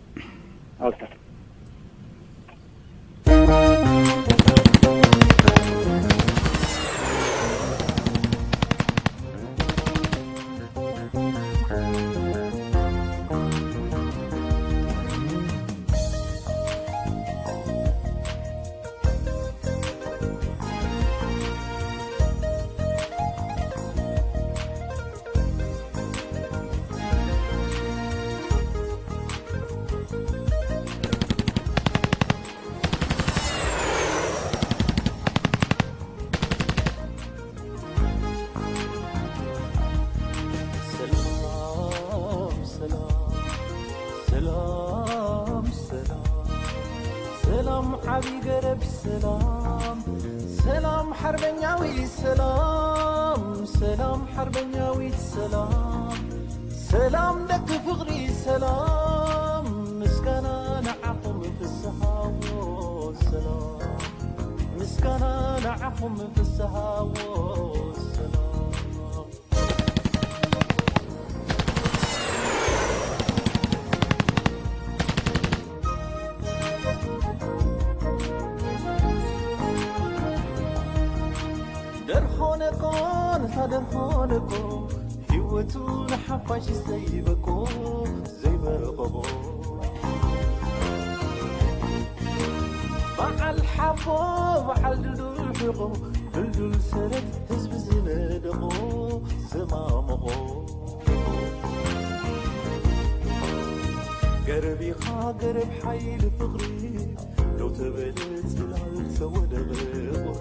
ሰላም ሰላም ሰላም ሰላም ሰላም ዓቢ ገረብ ሰላም ሰላም ሓርበኛዊ ሰላም ሰላም ሓርበኛዊት ሰላም ሰላም ደቂ ፍቕሪ ሰላም ምስጋና ንዓኹም ፍስሃዎ ሰላም ምስጋና ንዓኹም ፍስሃዎ ሰላም ደርሆነኮ ነታ ደርሆነኮ ህይወቱ ንሓፋሽ ዘይበቆ ዘይበቆ በዓል ሓቦ በዓል ድልዱል ሕቆ ድልዱል ሰረት ህዝቢ ዝነደቆ ዘማመቖ ገረብ ኢኻ ገረብ ሓይሊ ፍቕሪ ደው ተበለ ጽላል ተወደበ ቁሪ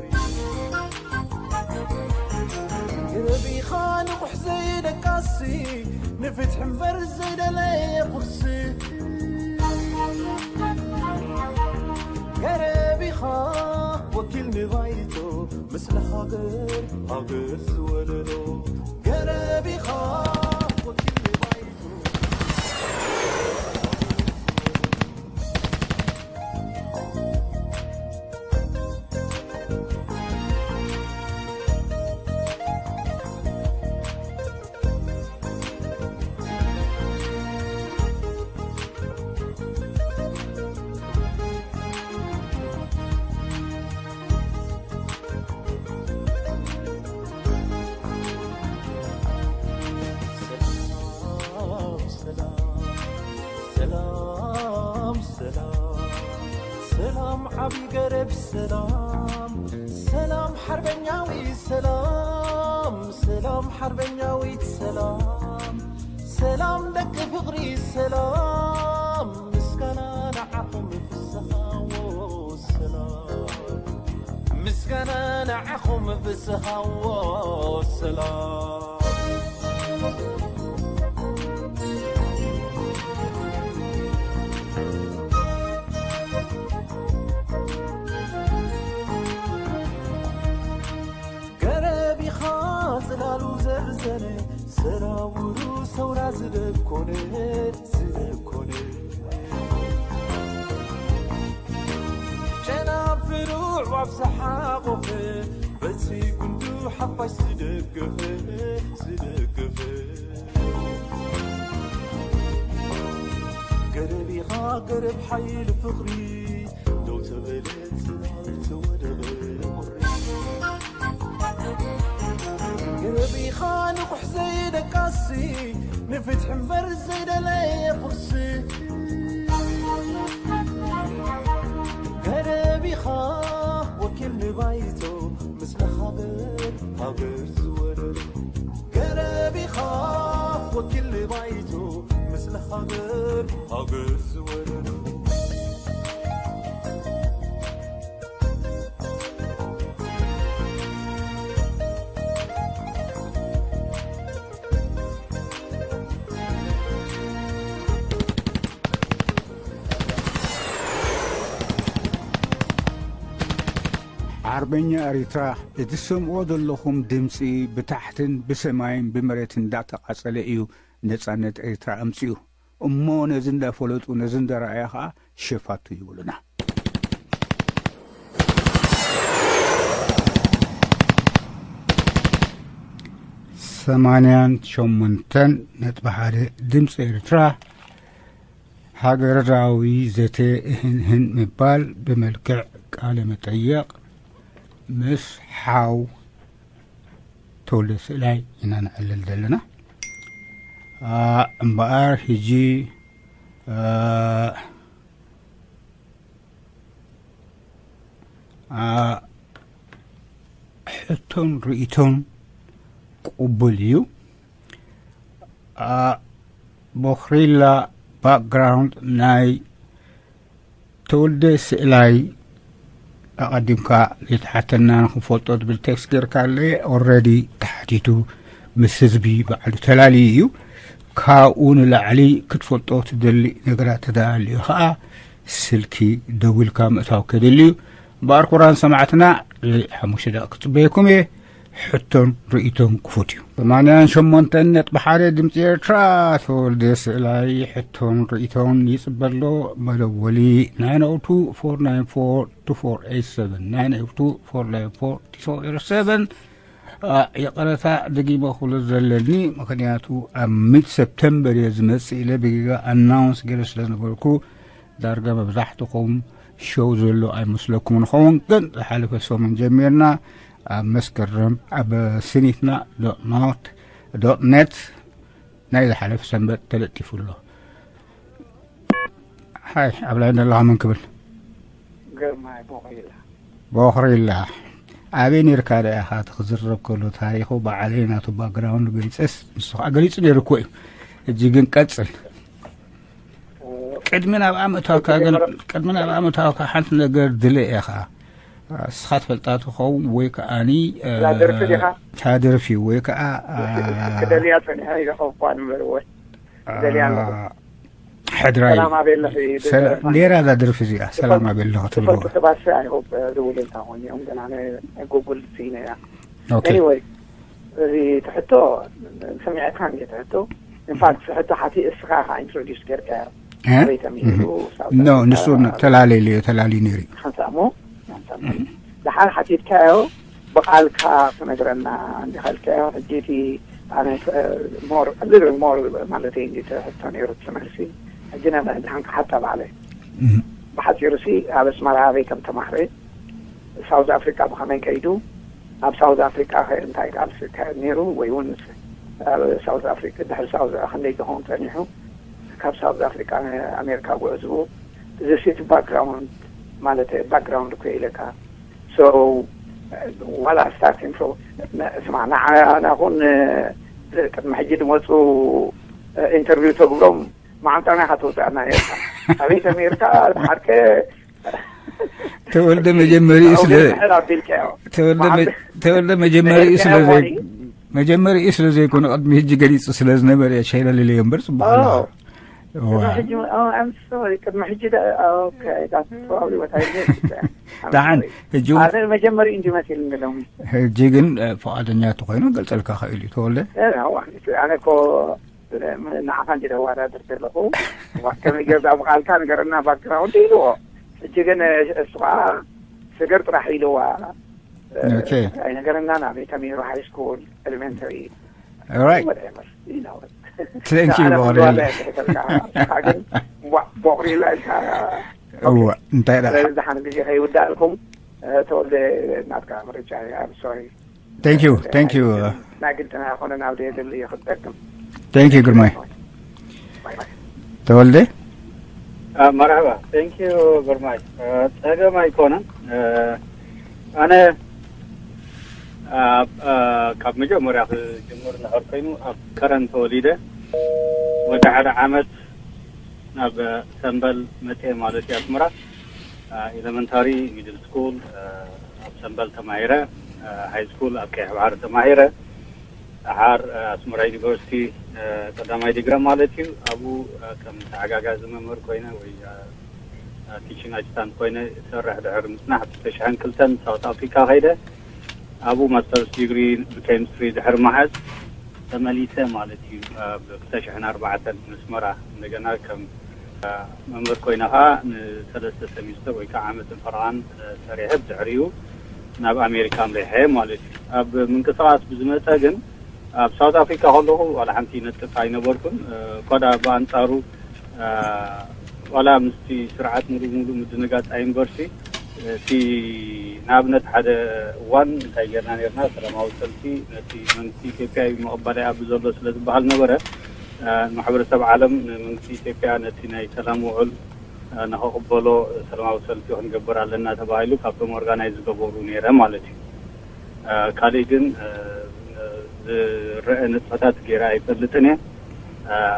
ገረብ ኢኻ ንቑሕ ዘይደቃሲ ንፍትሒ እምበር ዘይደለየ ቁርሲ ገረብ ኢኻ ወኪል ንባይቶ ምስሊ ሃገር ሃገር ዝወለዶ ገረብ ኢኻ ወኪል ንባይቶ ሰላም ሰላም ሰላም ሰላም ዓቢ ገረብ ሰላም ሰላም ሓርበኛዊ ሰላም ሰላም ሓርበኛዊት ሰላም ሰላም ደቂ ፍቕሪ ሰላም ምስጋና ንዓኹም ፍስሃዎ ሰላም ምስጋና ንዓኹም ፍስሃዎ ሰላም ገረብ ኢኻ ጽላሉ ዘርዘነ ሰራውሩ ሰውራ ዝደብ ኮነ ዝደብ ኮነ ጨናፍሩ ኣዕዋፍ ዝሓቖፈ በቲ ክንዱ ሓፋሽ ዝደገፈ ዝደገፈ ገረብ ኢኻ፣ ገረብ ሓይሊ ፍቕሪ። ደው ተበለ ጽላል ተወደበ ቁሪ። ገረብ ኢኻ ንቑሕ ዘይደቃሲ፣ ንፍትሒ እምበር ዘይደለየ ቁርሲ። ገረብ ኢኻ ወኪል ንባይቶ፣ ምስለ ሃገር ሃገር ዝወለሉ። ገረብ ኢኻ ወኪል ንባይቶ፣ ምስለ ሃገር ሃገር ዝወለሉ። ዓርበኛ ኤሪትራ፣ እቲ ትሰምዕዎ ዘለኹም ድምጺ ብታሕትን ብሰማይን ብመሬትን እንዳተቓጸለ እዩ ነጻነት ኤሪትራ ኣምጺኡ። እሞ ነዚ እንዳፈለጡ፣ ነዚ እንዳረኣዩ ኸኣ ሸፋቱ ይብሉና። ሰማንያን ሸሞንተን ነጥቢ ሓደ ድምፂ ኤርትራ፣ ሃገራዊ ዘተ እህንህን ምባል ብመልክዕ ቃለ መጠየቕ ምስ ሓው ተወልደ ስእላይ ኢና ነዕልል ዘለና። አ፣ እምበኣር ሕጂ፣ አ፣ አ፣ ሕቶን ርእይቶን ቅቡል እዩ። አ፣ ቦኽሪላ ባክግራውንድ ናይ ተወልደ ስእላይ ኣቐዲምካ ዘይተሓተና ንኽንፈልጦ ዝብል ቴክስት ጌርካ ኣለ። ኦልሬዲ ተሓቲቱ ምስ ህዝቢ ባዕሉ ተላልዩ እዩ። ካብኡ ንላዕሊ ክትፈልጦ ትደሊ ነገራት ተዳልዩ ኸዓ ስልኪ ደዊልካ ምእታው ከድሊ እዩ። እምበኣር ክቡራን ሰማዕትና ሓሙሽተ ደቂቕ ክጽበየኩም እየ። ሕቶን ርእይቶን ክፉት እዩ። ሰማንያን ሸሞንተን ነጥቢ ሓደ ድምፂ ኤርትራ፣ ተወልደ ስእላይ ሕቶን ርእይቶን ይጽበ ኣሎ። መደወሊ ናይን ኦቱ ፎር ናይን ፎር ቱ ፎር ኤይት ሰቨን፣ ናይን ኦቱ ፎር ናይን ፎር ቱ ፎር ኤይት ሰቨን። አ፣ ይቕረታ ደጊመ ክብሎ ዘለኒ፣ ምኽንያቱ ኣብ ሚድ ሰፕተምበር እየ ዝመጽእ ኢለ ብጌጋ ኣናውንስ ገይረ ስለ ነበርኩ፣ ዳርጋ መብዛሕትኹም ሾው ዘሎ ኣይመስለኩምን ኸውን፣ ግን ዝሓለፈ ሰሙን ጀሚርና ኣብ መስከረም ኣብ ስኒትና ዶት ኖት ዶት ኔት ናይ ዝሓለፈ ሰንበት ተለጢፉ ኣሎ። ሃይ፣ ኣብ ላይን ዘለኻ መን ክብል? ግርማይ ቦኽሪላ። ቦኽሪላ። ኣበይ ነርካ ደኣ ኢኻ እቲ ክዝረብ ከሎ ታሪኹ ባዕለይ ናቱ ባክግራውንድ ገሊጸስ ንሱ ኸኣ ገሊጹ ነይሩ እኮ እዩ። ሕጂ ግን ቀጽል። ቅድሚ ናብኣ ምእታውካ ግን፣ ቅድሚ ናብኣ ምእታውካ ሓንቲ ነገር ድለ ኢኻ። እስኻ ትፈልጣ ትኸውን ወይ ከኣኒ፣ እዛ ደርፊ ዲኻ? እታ ደርፊ ወይ ከኣ፣ አ፣ ክደልያ ጸኒሐ ይረኸብኳ ንበርዎ። ክደልያ ኣለኹ። ሕድራይ። ሰላም ኣቤለኺ፣ ሰላ-፣ ብደረፋ። ኔራ እዛ ደርፊ እዚኣ፣ ሰላም ኣቤለኺ ትብልዎ። ዝፈልጡ ሰባት ሰ፣ I hope፣ እ፣ ዝውል እንታ ኾን እዮም፣ ግን ኣነ ጉጉል ስኢነ እያ። ኦኬ። ኤኒወይ፣ እዚ ትሕቶ ሰሚዐካ እንዴ ትሕቶ? ኢንፋክት፣ ትሕቶ ሓቲ እስኻ ኢኻ ኢንትሮዲስ ጌርካዮ። እ? ኣበይ ተምሂሩ? እህ። ሳውዝ ኖ፣ ኣፍሪካ። ንሱ ን-፣ ተላለዩ፣ ተላለዩ ነይሩ እዩ። ሓንሳእ እሞ፣ ሓንሳእ እሞ። እህ። ደሓር ሓቲትካዮ፣ ብቓልካ ክነግረና እንዲኸልካዮ፣ ሕጂ እቲ ኣነ፣ እ፣ ሞር፣ ሊትል ሞር ማለተይ እንዲ ትሕቶ ነይሩ እቲ መልሲ። ሕጂ ነ-፣ ድሓን ክሓታ ባዕለይ። እህ። ብሓጺሩ ሲ፣ ኣብ ኣስመራ ኣበይ ከም ተማህረ፣ ሳውዝ ኣፍሪቃ ብኸመይ ከይዱ፣ ኣብ ሳውዝ ኣፍሪቃ ኸ እንታይ ቃልሲ ይካየድ ነይሩ፣ ወይ እውን ኣብ ሳውዝ ኣፍሪቃ፣ ድሕሪ ሳውዝ ክንደይ ክኸውን ጸኒሑ፣ ካብ ሳውዝ ኣፍሪቃ ንኣሜሪካ ጉዕዝኡ፣ እዚ ሲቲ ባክግራውንድ ማለት ባክግራውንድ እኮ ኢለካ። ሶ፣ ዋላ ስታርቲንግ ፍሮም፣ ስማ፣ ንዓና ኹን ቅድሚ ሕጂ ዝመፁ ኢንተርቪው ተግብሮም፣ መዓንጣና ኢኻ ተውፅኣና ነርካ። ኣበይ ተመይርካ? ድሓርከ ተወልደ መጀመሪኡ ስለ፣ ኣውደ ምሕር ኣቢልካዮ። ተወልደ መ-፣ መዓንጣ-፣ ተወልደ መጀመሪኡ ስለ ዘይ-፣ መጀመሪኡ ስለ ዘይኮነ፣ ቅድሚ ሕጂ ገሊጹ ስለ ዝነበረ እየ ሸይለልለዮ እምበር፣ ጽቡቕ ኣለኻ። ኣዎ። እዋ። ቅድሚ ሕጂ፣ ኦ፣ I'm sorry፣ ቅድሚ ሕጂ ደ-፣ ኦኬ፣ that's probably what I missed. I'm ደሓን፣ sorry። ሕጂ እውን ኣነ መጀመሪኡ እንጂ መሲልኒ ሎሚ። ሕጂ ግን፣ እ፣ ፍቓደኛ ተኾይኑ ገልጸልካ ኽእል እዩ፣ ተወልደ። እ፣ ኣዋ፣ ኣነ እኮ ንዓኻ እንጂ ዘወዳድር ዘለኹ። ዋ፣ ከመይ ጌርካ ብቓልካ ንገረና ባክግራውንድ ኢልዎ። ሕጂ ግን እሱ ኸዓ ስገር ጥራሕ ኢልዋ። Okay. ኣይነገረናን ኣበይ ተሚሩ፣ ሃይ ስኩል፣ ኤሌመንተሪ፣ All right. ወደመር ይናወት Thank you, ዓለም Gabriel. ዋላ ተከልካ ግን ቦ- ቦቕሪ ኢላ ኢልካ እወ እንታይ ደኣ ስለዚ ደሓን ግዜ ከይውዳእልኩም። ተወልደ፣ ናትካ ምርጫ። ሶሪ Thank you. Thank you. ናይ ግድና ይኮነ ናብ ደየድሊ ይክጠቅም። Thank you ግርማይ። ተወልደ መርሓባ። Thank you ግርማይ። ጸገም ኣይኮነን። ኣነ ካብ መጀመርያ ክጅምር እንድሕር ኮይኑ ኣብ ከረን ተወሊደ ወዲ ሓደ ዓመት ናብ ሰምበል መጽየ ማለት እዩ። ኣስመራ ኤለመንታሪ፣ ሚድል ስኩል ኣብ ሰምበል ተማሂረ፣ ሃይ ስኩል ኣብ ቀይሕ ባሕሪ ተማሂረ፣ ደሓር ኣስመራ ዩኒቨርሲቲ ቀዳማይ ዲግረ ማለት እዩ። ኣብኡ ከም ተዓጋጋዚ መምህር ኮይነ ወይ ቲቺንግ ኣሲስታንት ኮይነ ይሰርሕ ድሕሪ ምጽናሕ፣ ኣብ ክልተ ሽሕን ክልተን ሳውት ኣፍሪካ ከይደ ኣብኡ ማስተርስ ዲግሪ ብኬሚስትሪ ድሕሪ መሓዝ ተመሊሰ ማለት እዩ። ኣብ ክልተ ሽሕን ኣርባዕተን መስመራ እንደገና ከም መምህር ኮይነ ከዓ ንሰለስተ ሰሚስተር ወይ ከዓ ዓመትን ፈረቓን ሰሪሐ ብድሕሪኡ ናብ ኣሜሪካ ኣምሪሐ ማለት እዩ። ኣብ ምንቅስቃስ ብዝመፀ ግን ኣብ ሳውት ኣፍሪካ ከለኹ ዋላ ሓንቲ ነጥፍ ኣይነበርኩን። እኳ ደኣ ብኣንፃሩ ዋላ ምስቲ ስርዓት ሙሉእ ሙሉእ ምድንጋፅ ኣይንበርሲ እቲ ንኣብነት ሓደ እዋን እንታይ ጌርና ነርና፣ ሰላማዊ ሰልፊ ነቲ መንግስቲ ኢትዮጵያ እዩ መቐበላይ ኣብ ዘሎ ስለ ዝበሃል ነበረ። ንማሕበረሰብ ዓለም ንመንግስቲ ኢትዮጵያ ነቲ ናይ ሰላም ውዕል ንኸቕበሎ ሰላማዊ ሰልፊ ክንገብር ኣለና ተባሂሉ ካብቶም ኦርጋናይዝ ዝገበሩ ነይረ ማለት እዩ። ካልእ ግን ዝረአ ንጥፈታት ገይረ ኣይፈልጥን እየ።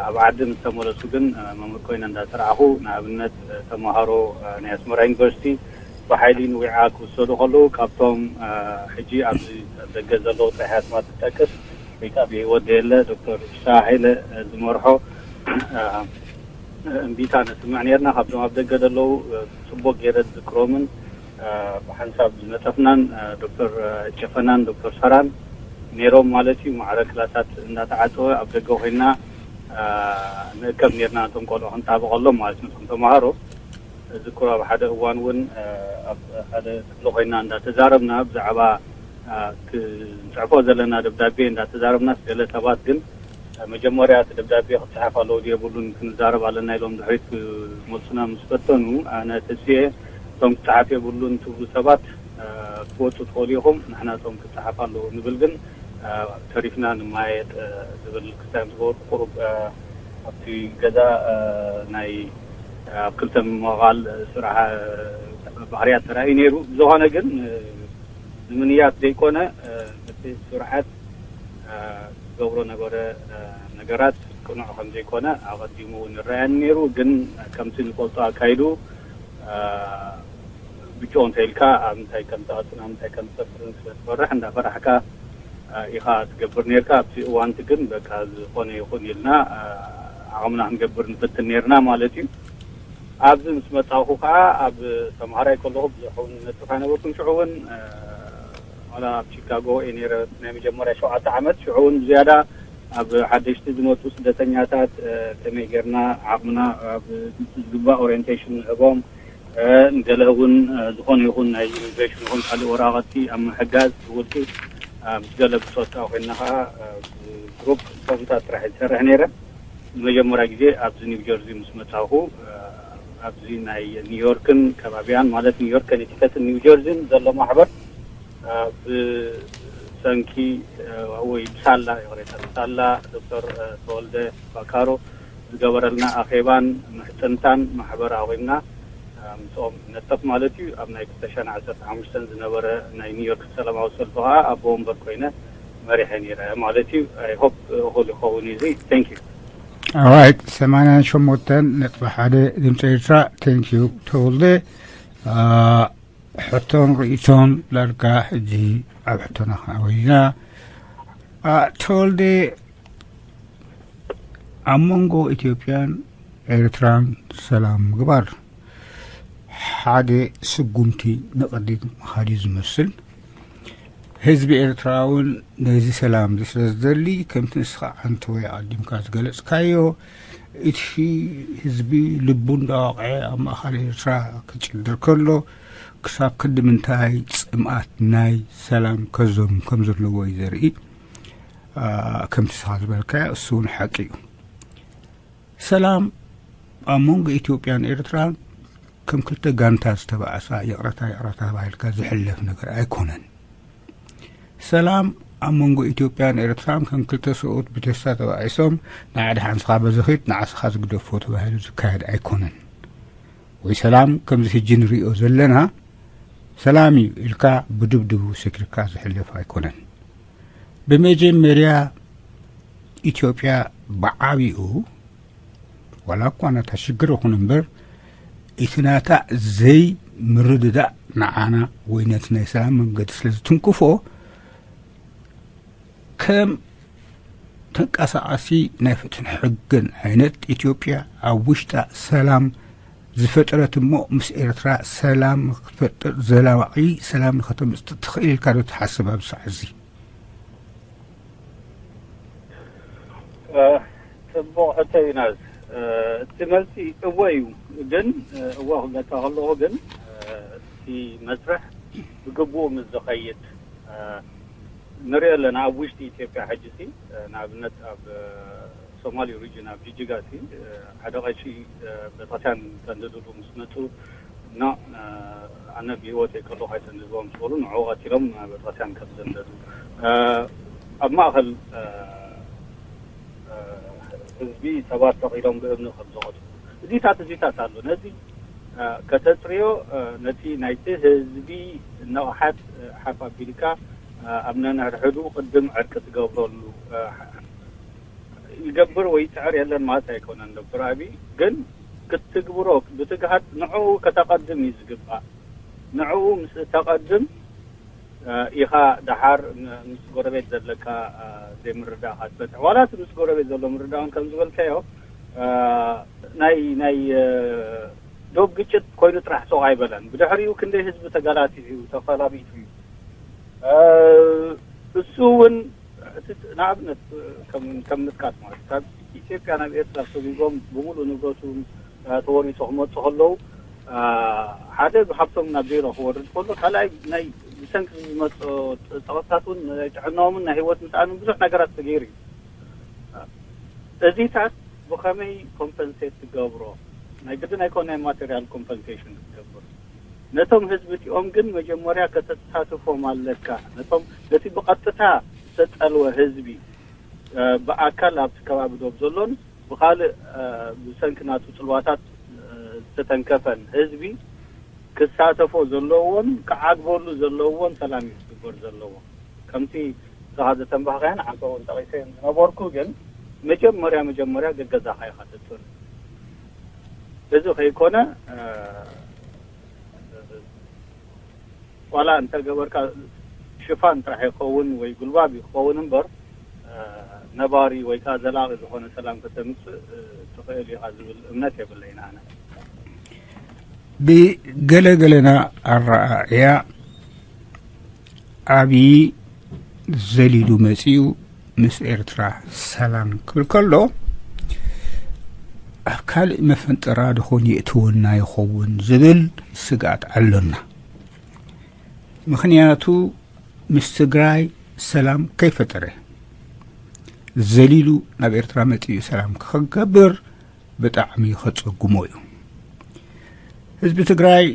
ኣብ ዓዲ ምስ ተመለሱ ግን መምህር ኮይነ እንዳሰርዓኹ ንኣብነት ተምሃሮ ናይ ኣስመራ ዩኒቨርሲቲ ብሓይሊ ንዊዓ ክውሰዱ ከለዉ ካብቶም ሕጂ ኣብዚ ደገ ዘለዉ ጥራሕ እያ ስማ ትጠቅስ ወይ ከዓ ብህይወት ዘየለ ዶክተር ፍስሃ ሃይለ ዝመርሖ እምቢታ ነስምዕ ነርና። ካብቶም ኣብ ደገ ዘለዉ ጽቡቅ ገይረ ዝዝክሮምን ብሓንሳብ ዝነጠፍናን ዶክተር ጨፈናን ዶክተር ሰራን ነይሮም ማለት እዩ። ማዕረ ክላሳት እንዳተዓፀወ ኣብ ደገ ኮይና ንእከብ ነርና ነቶም ቆልዑ ክንጣበቀሎም ማለት ነቶም ተምሃሮ። ዝክሮ ኣብ ሓደ እዋን እውን ኣብ ሓደ ክፍሊ ኮይና እንዳተዛረብና ብዛዕባ ክንፅሕፎ ዘለና ደብዳቤ እንዳተዛረብናስ ገለ ሰባት ግን መጀመርያ እቲ ደብዳቤ ክፅሓፍ ኣለዎ ድየብሉን ክንዛረብ ኣለና ኢሎም ድሕሪት ክመልሱና ምስ ፈተኑ ኣነ ተሲኤ እቶም ክፅሓፍ የብሉን ትብሉ ሰባት ክትወፁ ትኽእሉ ኢኹም፣ ንሕና እቶም ክፅሓፍ ኣለዎ ንብል ግን ተሪፍና ንማየጥ ዝብል ክስታይ ምስ ገበርኩ ቁሩብ ኣብቲ ገዛ ናይ ኣብ ክልተ ምምቓል ስራሕ ባህርያት ተራእዩ ነይሩ። ብዝኾነ ግን ንምንያት ዘይኮነ እቲ ስርዓት ዝገብሮ ነበረ ነገራት ቅኑዕ ከም ዘይኮነ ኣቐዲሙ እውን ይረኣየኒ ነይሩ። ግን ከምቲ ንፈልጦ ኣካይዱ ብጭው እንተኢልካ ኣብ ምንታይ ከም ትኣቱን ኣብ ምንታይ ከም ትሰፍርን ስለ ትፈርሕ እንዳፈራሕካ ኢኻ ትገብር ነርካ። ኣብቲ እዋንቲ ግን በቃ ዝኾነ ይኹን ኢልና ዓቕምና ክንገብር ንፍትን ነርና ማለት እዩ። ኣብዚ ምስ መጻኹ ከዓ ኣብ ተምሃራይ ከለኹ ብዙሕ እውን ነጥፍ ኣይነበርኩን። ሽዑ እውን ዋላ ኣብ ቺካጎ እየ ነይረ ናይ መጀመርያ ሸውዓተ ዓመት። ሽዑ እውን ብዝያዳ ኣብ ሓደሽቲ ዝመፁ ስደተኛታት ከመይ ጌርና ዓቕምና ኣብ ዝግባእ ኦሪንቴሽን ንህቦም፣ ንገለ እውን ዝኾነ ይኹን ናይ ኢሚግሬሽን ይኹን ካልእ ወራቐቲ ኣብ ምሕጋዝ ውልቂ ምስ ገለ ብጾታ ኮይና ከዓ ግሩፕ ጾምታት ጥራሕ ዝሰርሕ ነይረ። ንመጀመርያ ግዜ ኣብዚ ኒው ጀርዚ ምስ መጻኹ ኣብዚ ናይ ኒውዮርክን ከባቢያን ማለት ኒውዮርክ፣ ኮኔቲከትን ኒው ጀርዚን ዘሎ ማሕበር ብሰንኪ ወይ ብሳላ ይቕሬታ ብሳላ ዶክተር ተወልደ ባካሮ ዝገበረልና ኣኼባን ምሕጽንታን ማሕበር ኣቑምና ምስኦም ነጠፍ ማለት እዩ። ኣብ ናይ ክልተ ሽሕን ዓሰርተ ሓሙሽተን ዝነበረ ናይ ኒውዮርክ ሰላማዊ ሰልፊ ከዓ ኣቦ ወንበር ኮይነ መሪሐ ነይረ ማለት እዩ። I hope እኹል ይኸውን እዩ እዚ። Thank you። Alright ሰማንያን ሸሞንተን ነጥቢ ሓደ ድምፂ ኤርትራ። Thank you ተወልደ። ሕቶን ርእይቶን ዳርጋ ሕጂ ኣብ ሕቶና ክነወይና። ተወልደ ኣብ መንጎ ኢትዮጵያን ኤርትራን ሰላም ምግባር ሓደ ስጉምቲ ንቕድሚት ምኻድ እዩ ዝመስል። ህዝቢ ኤርትራ እውን ነዚ ሰላም እዚ ስለ ዝደሊ ከምቲ ንስኻ ዓንተወይ ኣቐዲምካ ዝገለጽካዮ እቲ ህዝቢ ልቡ እንዳወቕዐ ኣብ ማእኸል ኤርትራ ክጭድር ከሎ ክሳብ ክንዲ ምንታይ ጽምኣት ናይ ሰላም ከዞም ከም ዘለዎ እዩ ዘርኢ። ከምቲ ስኻ ዝበልካዮ እሱ እውን ሓቂ እዩ። ሰላም ኣብ መንጎ ኢትዮጵያን ኤርትራን ከም ክልተ ጋንታ ዝተባእሳ ይቕረታ ይቕረታ ተባሂልካ ዝሕለፍ ነገር ኣይኮነን። ሰላም ኣብ መንጎ ኢትዮጵያን ኤርትራን ከም ክልተ ሰብኡት ብቴስታ ተባኢሶም ንዓዲ ሓንስኻ በዚ ኺድ ንዓስኻ ዝግደፎ ተባሂሉ ዝካየድ ኣይኮነን። ወይ ሰላም ከምዚ ሕጂ ንሪኦ ዘለና ሰላም እዩ ኢልካ ብድብድቡ ሰኪርካ ዝሕለፍ ኣይኮነን። ብመጀመርያ ኢትዮጵያ ብዓቢኡ ዋላ እኳ ናታ ሽግር ይኹን እምበር እቲ ናታ ዘይምርድዳእ ንዓና ወይ ነቲ ናይ ሰላም መንገዲ ስለ ዝትንክፎ ከም ተንቀሳቓሲ ናይ ፍትሕን ሕግን ዓይነት ኢትዮጵያ ኣብ ውሽጣ ሰላም ዝፈጠረት እሞ ምስ ኤርትራ ሰላም ክትፈጥር ዘላቂ ሰላም ንኸተምፅእ ትኽእል ኢልካ ዶ ትሓስብ ኣብዚ ሰዓት እዚ? ጽቡቕ ሕቶ እዩ ናዝ። እቲ መልሲ እወ እዩ። ግን እወ ክብለካ ከለኹ ግን እቲ መስርሕ ብግቡእ ምስ ዝኸይድ ንሪኦ ኣለና። ኣብ ውሽጢ ኢትዮጵያ ሕጂ ሲ ንኣብነት ኣብ ሶማሊ ሪጅን ኣብ ጅጅጋ ሲ ሓደ ቀሺ ቤተክርስትያን ከንድድሉ ምስ መፁ እና ኣነ ብህይወት የከሎ ካይሰንድድዎም ዝበሉ ንዕኡ ቀቲሎም ቤተክርስትያን ከም ዘንደዱ ኣብ ማእኸል ህዝቢ ሰባት ተቂሎም ብእምኒ ከም ዘቐትሉ እዚታት እዚታት ኣሎ። ነዚ ከተፅርዮ ነቲ ናይቲ ህዝቢ ነቕሓት ሓፍ ኣቢልካ ኣብ ነንሕድሕዱ ቅድም ዕርቂ ትገብረሉ ይገብር ወይ ይፅዕር የለን ማለት ኣይኮነን። ዶክተር ኣብይ ግን ክትግብሮ ብትግሃት ንዕኡ ከተቐድም እዩ ዝግባእ። ንዕኡ ምስ እተቐድም ኢኻ ደሓር ምስ ጎረቤት ዘለካ ዘይምርዳእካ ትፈትሕ። ዋላ እቲ ምስ ጎረቤት ዘሎ ምርዳእ እውን ከም ዝበልካዮ ናይ ናይ ዶብ ግጭት ኮይኑ ጥራሕ ሱቕ ኣይበለን። ብድሕሪኡ ክንደይ ህዝቢ ተገላቲዑ እዩ፣ ተፈላቢቱ እዩ። እሱ እውን እቲ ንኣብነት ከም ከም ምጥቃስ ማለት ካብ ኢትዮጵያ ናብ ኤርትራ ሰጒጎም ብምሉእ ንብረቱ ተወሪሱ ክመፁ ከለዉ ሓደ ብሃብቶም ናብ ዜሮ ክወርድ ከሎ ካልኣይ ናይ ብሰንኪ ዝመፅኦ ፀቕጥታት እውን ናይ ጥዕናኦምን ናይ ህይወት ምስኣንን ብዙሕ ነገራት ተገይሩ እዩ። እዚታት ብኸመይ ኮምፐንሴት ትገብሮ? ናይ ግድን ኣይኮነ ናይ ማቴሪያል ኮምፐንሴሽን ክትገብር ነቶም ህዝቢ እቲኦም ግን መጀመርያ ከተሳትፎም ኣለካ። ነቶም ነቲ ብቐጥታ ዝተጸልወ ህዝቢ ብኣካል ኣብቲ ከባቢ ዶብ ዘሎን ብኻልእ ብሰንኪ ናቱ ጽልዋታት ዝተተንከፈን ህዝቢ ክሳተፎ ዘለዎን ክዓግበሉ ዘለዎን ሰላም እዩ ክግበር ዘለዎ። ከምቲ ንስኻ ዘተንባህካዮን ዓንተ እውን ጠቒሰ ዝነበርኩ ግን መጀመርያ መጀመርያ ገገዛኻ ኢኻ ተፅር። እዚ ከይኮነ ዋላ እንተገበርካ ሽፋን ጥራሕ ይኸውን ወይ ጉልባብ ይኸውን እምበር ነባሪ ወይ ከዓ ዘላቂ ዝኾነ ሰላም ከተምፅእ ትኽእል ኢኻ ዝብል እምነት የብለይን ኣነ። ብገለገለና ኣረኣእያ ኣብዪ ዘሊሉ መፂኡ ምስ ኤርትራ ሰላም ክብል ከሎ ኣብ ካልእ መፈንጠራ ድኾን የእትወና ይኸውን ዝብል ስግኣት ኣሎና። ምኽንያቱ ምስ ትግራይ ሰላም ከይፈጠረ ዘሊሉ ናብ ኤርትራ መፂኡ ሰላም ክገብር ብጣዕሚ ከፀጉሞ እዩ። ህዝቢ ትግራይ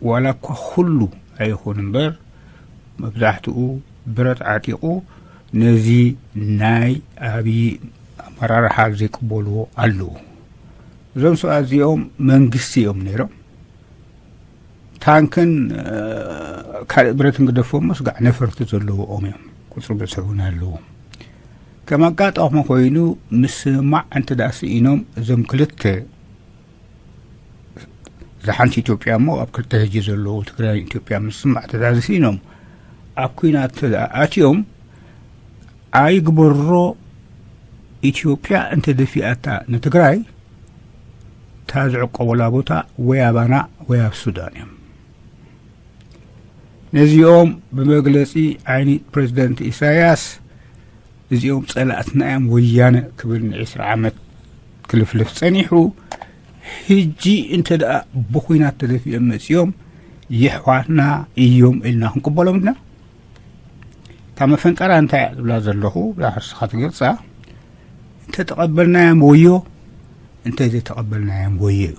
ዋላ እኳ ኩሉ ኣይኹን እምበር መብዛሕትኡ ብረት ዓጢቑ ነዚ ናይ ኣብዪ ኣመራርሓ ዘይቅበልዎ ኣለዉ። እዞም ሰባት እዚኦም መንግስቲ እዮም ነይሮም። ታንክን ካልእ ብረትን ግደፎሞ ስጋዕ ነፈርቲ ዘለዎም እዮም። ቁፅሪ በዝሒ እውን ኣለዎም። ከም ኣጋጣሚ ኮይኑ ምስማዕ እንተ ደኣ ስኢኖም እዞም ክልተ እዛ ሓንቲ ኢትዮጵያ እሞ ኣብ ክልተ ህጂ ዘለዉ ትግራይ ኢትዮጵያ ምስማዕ ተዛዝሲኖም ኣብ ኩናት ተኣትዮም ኣይግበሮ። ኢትዮጵያ እንተ ደፊኣታ ንትግራይ እታ ዝዕቆበላ ቦታ ወይ ኣባና ወይ ኣብ ሱዳን እዮም። ነዚኦም ብመግለፂ ዓይኒ ፕሬዚደንት ኢሳያስ እዚኦም ጸላእትና እዮም ወያነ ክብል ንዒስራ ዓመት ክልፍልፍ ጸኒሑ። ሕጂ እንተ ደኣ ብኹናት ተደፊኦም መጺኦም ይሕዋትና እዮም ኢልና ክንቅበሎም ኢና። እታ መፈንጠራ እንታይ እያ ዝብላ ዘለኹ፣ ብላ ሕርስኻ ትገልጻ። እንተ ተቐበልናዮም ወዮ፣ እንተ ዘይተቐበልናዮም ወዮ እዩ።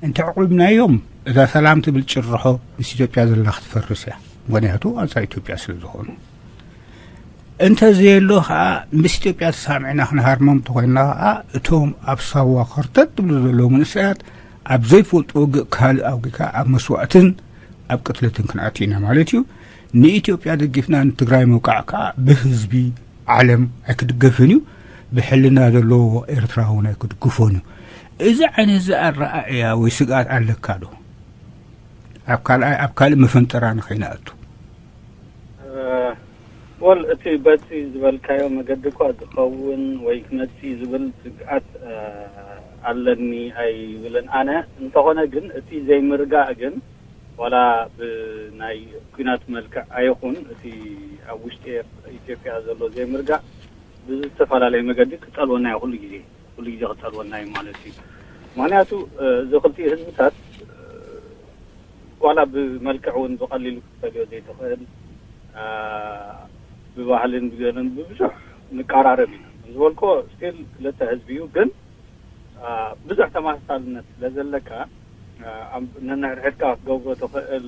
እንተ ኣቕሪብናዮም፣ እዛ ሰላም ትብል ጭርሖ ምስ ኢትዮጵያ ዘላ ክትፈርስ እያ። ምኽንያቱ ኣንጻር ኢትዮጵያ ስለ ዝኾኑ። እንተ ዘየሎ ኸኣ፣ ምስ ኢትዮጵያ ተሳሚዕና ክንሃርሞም እንተኾይንና ኸኣ፣ እቶም ኣብ ሳዋ ኸርተት ትብሉ ዘለዉ መንእሰያት ኣብ ዘይፈልጡ ውግእ ካልእ ኣውጊእካ ኣብ መስዋእትን ኣብ ቅትለትን ክንኣቱ ኢና ማለት እዩ። ንኢትዮጵያ ደጊፍና ንትግራይ ምውቃዕ ከኣ ብህዝቢ ዓለም ኣይክድገፍን እዩ። ብሕልና ዘለዎ ኤርትራ እውን ኣይክድግፎን እዩ። እዚ ዓይነት እዚ ኣረኣእያ ወይ ስግኣት ኣለካ ዶ? ኣብ ካልኣይ፣ ኣብ ካልእ መፈንጠራ ንኸይንኣቱ። ወል እቲ በቲ ዝበልካዮ መገዲ እኳ ዝኸውን ወይ ክመጽእ ዝብል ስግኣት ኣለኒ ኣይብልን ኣነ። እንተኾነ ግን እቲ ዘይምርጋእ ግን ዋላ ብናይ ኲናት መልክዕ ኣይኹን እቲ ኣብ ውሽጢ ኢትዮጵያ ዘሎ ዘይምርጋእ ብዝተፈላለየ መገዲ ክጸልወና እዩ። ኩሉ ግዜ ኩሉ ግዜ ክጸልወና እዩ ማለት እዩ። ምኽንያቱ እዚ ክልቲኡ ህዝብታት ዋላ ብመልክዕ እውን ብቐሊሉ ክትፈልዮ ዘይትኽእል፣ ብባህልን ብገርን ብብዙሕ ንቀራረብ ኢና። ከም ዝበልኮ ስቲል ክልተ ህዝቢ እዩ፣ ግን ብዙሕ ተመሳሳልነት ስለ ዘለካ ነንሕድሕድካ ክትገብሮ ትኽእል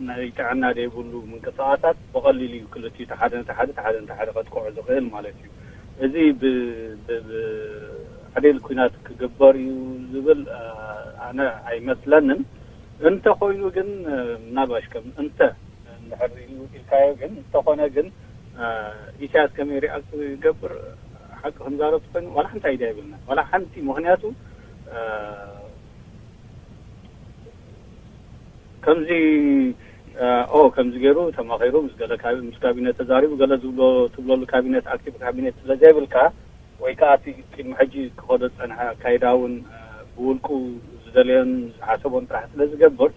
ናይ ጥዕና ዘይብሉ ምንቅስቃሳት ብቐሊሉ እዩ ክልቲኡ፣ ሓደ ነቲ ሓደ፣ ሓደ ነቲ ሓደ ከጥቅዖ ዝኽእል ማለት እዩ። እዚ ብዓዴል ኲናት ክግበር እዩ ዝብል ኣነ ኣይመስለንን። እንተኾይኑ ግን ምናልባሽ ከም እንተ እንድሕር ኢልካዮ ግን፣ እንተኾነ ግን ኢሳያስ ከመይ ሪኣክት ይገብር ሓቂ ክንዛረብ ኮይኑ ዋላ ሓንቲ ኣይድያ ይብልና ዋላ ሓንቲ። ምኽንያቱ ከምዚ ኦ ከምዚ ገይሩ ተማኺሩ ምስ ገለ ምስ ካቢነት ተዛሪቡ ገለ ዝብሎ ትብለሉ ካቢነት ኣክቲቭ ካቢነት ስለ ዘይብልካ ወይ ከዓ እቲ ቅድሚ ሕጂ ክኸዶ ዝፀንሐ ኣካይዳ እውን ብውልቁ ዝደለዮን ዝሓሰቦን ጥራሕ ስለ ዝገብር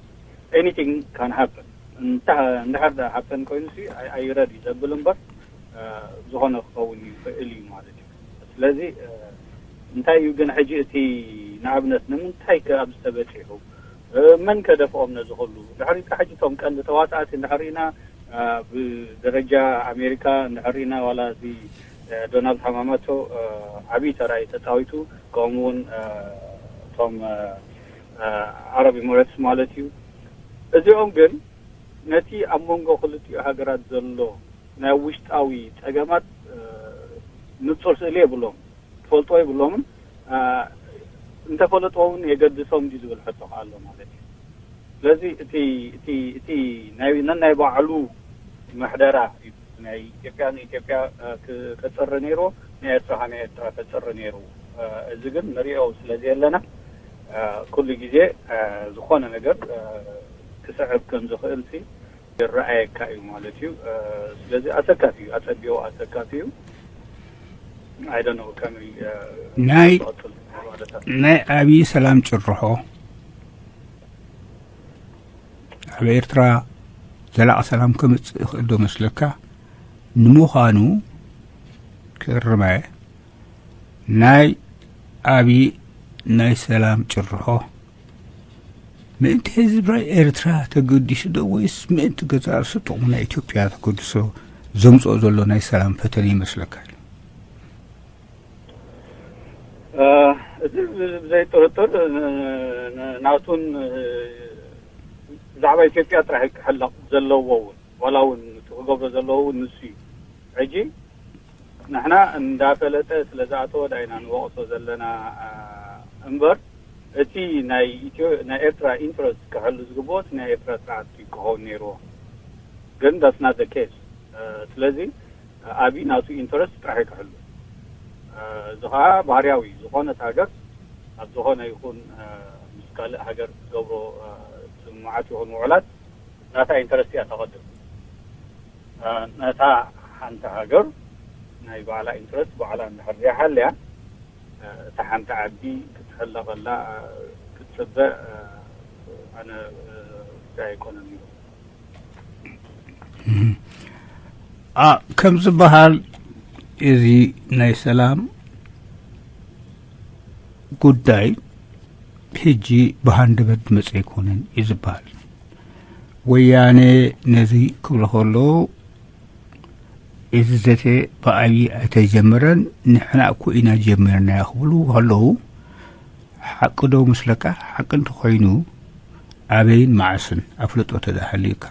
anything can happen። እንድሕር ሃፐን ኮይኑ ሲ ኣይረድ እዩ ዘብል እምበር ዝኾነ ክኸውን ይኽእል እዩ ማለት እዩ። ስለዚ እንታይ እዩ ግን ሕጂ እቲ ንኣብነት ንምንታይ ከ ኣብዚ ተበፂሑ መን ከደፍኦም ነዚ ኩሉ ድሕሪት ሕጂ እቶም ቀንዲ ተዋፃእቲ እንድሕር ኢና ብደረጃ ኣሜሪካ እንድሕር ኢና ዋላ እዚ ዶናልድ ሃማማቶ ዓብዪ ተራ እዩ ተፃዊቱ። ከምኡ እውን እቶም ዓረብ ኢሚሬትስ ማለት እዩ። እዚኦም ግን ነቲ ኣብ መንጎ ክልቲኡ ሃገራት ዘሎ ናይ ውሽጣዊ ፀገማት ንፁር ስእሊ የብሎም፣ ትፈልጥዎ የብሎምን። እንተፈለጥዎ እውን የገድሶም ድዩ ዝብል ሕቶ ከ ኣሎ ማለት እዩ። ስለዚ እቲ እቲ እቲ ናይ ነናይ ባዕሉ ምሕደራ እዩ። ናይ ኢትዮጵያ ንኢትዮጵያ ከፅሪ ነይርዎ፣ ናይ ኤርትራ ናይ ኤርትራ ከፅሪ ነይርዎ። እዚ ግን ንሪኦ ስለ ዘየለና ኩሉ ግዜ ዝኾነ ነገር ክስዕብ ከም ዝኽእል ሲ ይረኣየካ እዩ ማለት እዩ። ስለዚ ኣሰካፊ እዩ፣ ኣጸቢቑ ኣሰካፊ እዩ። I don't know ከመይ ናይ ክቐጽል ማለት ናይ ኣብዪ ሰላም ጭርሖ ኣብ ኤርትራ ዘላቒ ሰላም ከምጽእ ይኽእል ዶ መስለካ? ንምዃኑ ክእርመ ናይ ኣብዪ ናይ ሰላም ጭርሖ ምእንቲ ህዝቢ ኤርትራ ተገዲሱ ዶ ወይስ ምእንቲ ገዛእ ርእሱ ጥቕሚ ናይ ኢትዮጵያ ተገድሶ ዘምጽኦ ዘሎ ናይ ሰላም ፈተነ ይመስለካ? እዚ ብዘይ ጥርጥር ናቱን ብዛዕባ ኢትዮጵያ ጥራሕ ክሕለቕ ዘለዎ እውን ዋላ እውን ክገብሮ ዘለዎ እውን ንሱ እዩ። ሕጂ ንሕና እንዳፈለጠ ስለ ዝኣተወ ዳይና ንወቕሶ ዘለና እምበር እቲ ናይ ኢትዮ ናይ ኤርትራ ኢንትረስት ክሕሉ ዝግብኦ እቲ ናይ ኤርትራ ስርዓት እዩ ክኸውን ነይርዎ። ግን that's not the case። ስለዚ ኣብዪ ናቱ ኢንትረስት ጥራሕ እዩ ክሕሉ። እዚ ከዓ ባህርያዊ ዝኾነት ሃገር ኣብ ዝኾነ ይኹን ምስ ካልእ ሃገር ትገብሮ ስምምዓት ይኹን ውዕላት ናታ ኢንትረስት እያ ተቐድም። ነታ ሓንቲ ሃገር ናይ ባዕላ ኢንትረስት ባዕላ እንድሕር ዘይሓልያ እታ ሓንቲ ዓዲ ክትሕለቐላ ክትፅበ ኣነ ኣይኮነን። ከም ዝበሃል እዚ ናይ ሰላም ጉዳይ ሕጂ ብሃንደበት ዝመጸ ኣይኮነን እዩ ዝበሃል። ወያነ ነዚ ክብሉ ከለዉ፣ እዚ ዘተ ብኣብዪ ኣይተጀመረን፣ ንሕና እኮ ኢና ጀሚርናዮ ክብሉ ከለዉ፣ ሓቂ ዶ ምስለካ? ሓቂ እንተኾይኑ፣ ኣበይን መዓስን ኣፍልጦ ተዳሃልዩካ?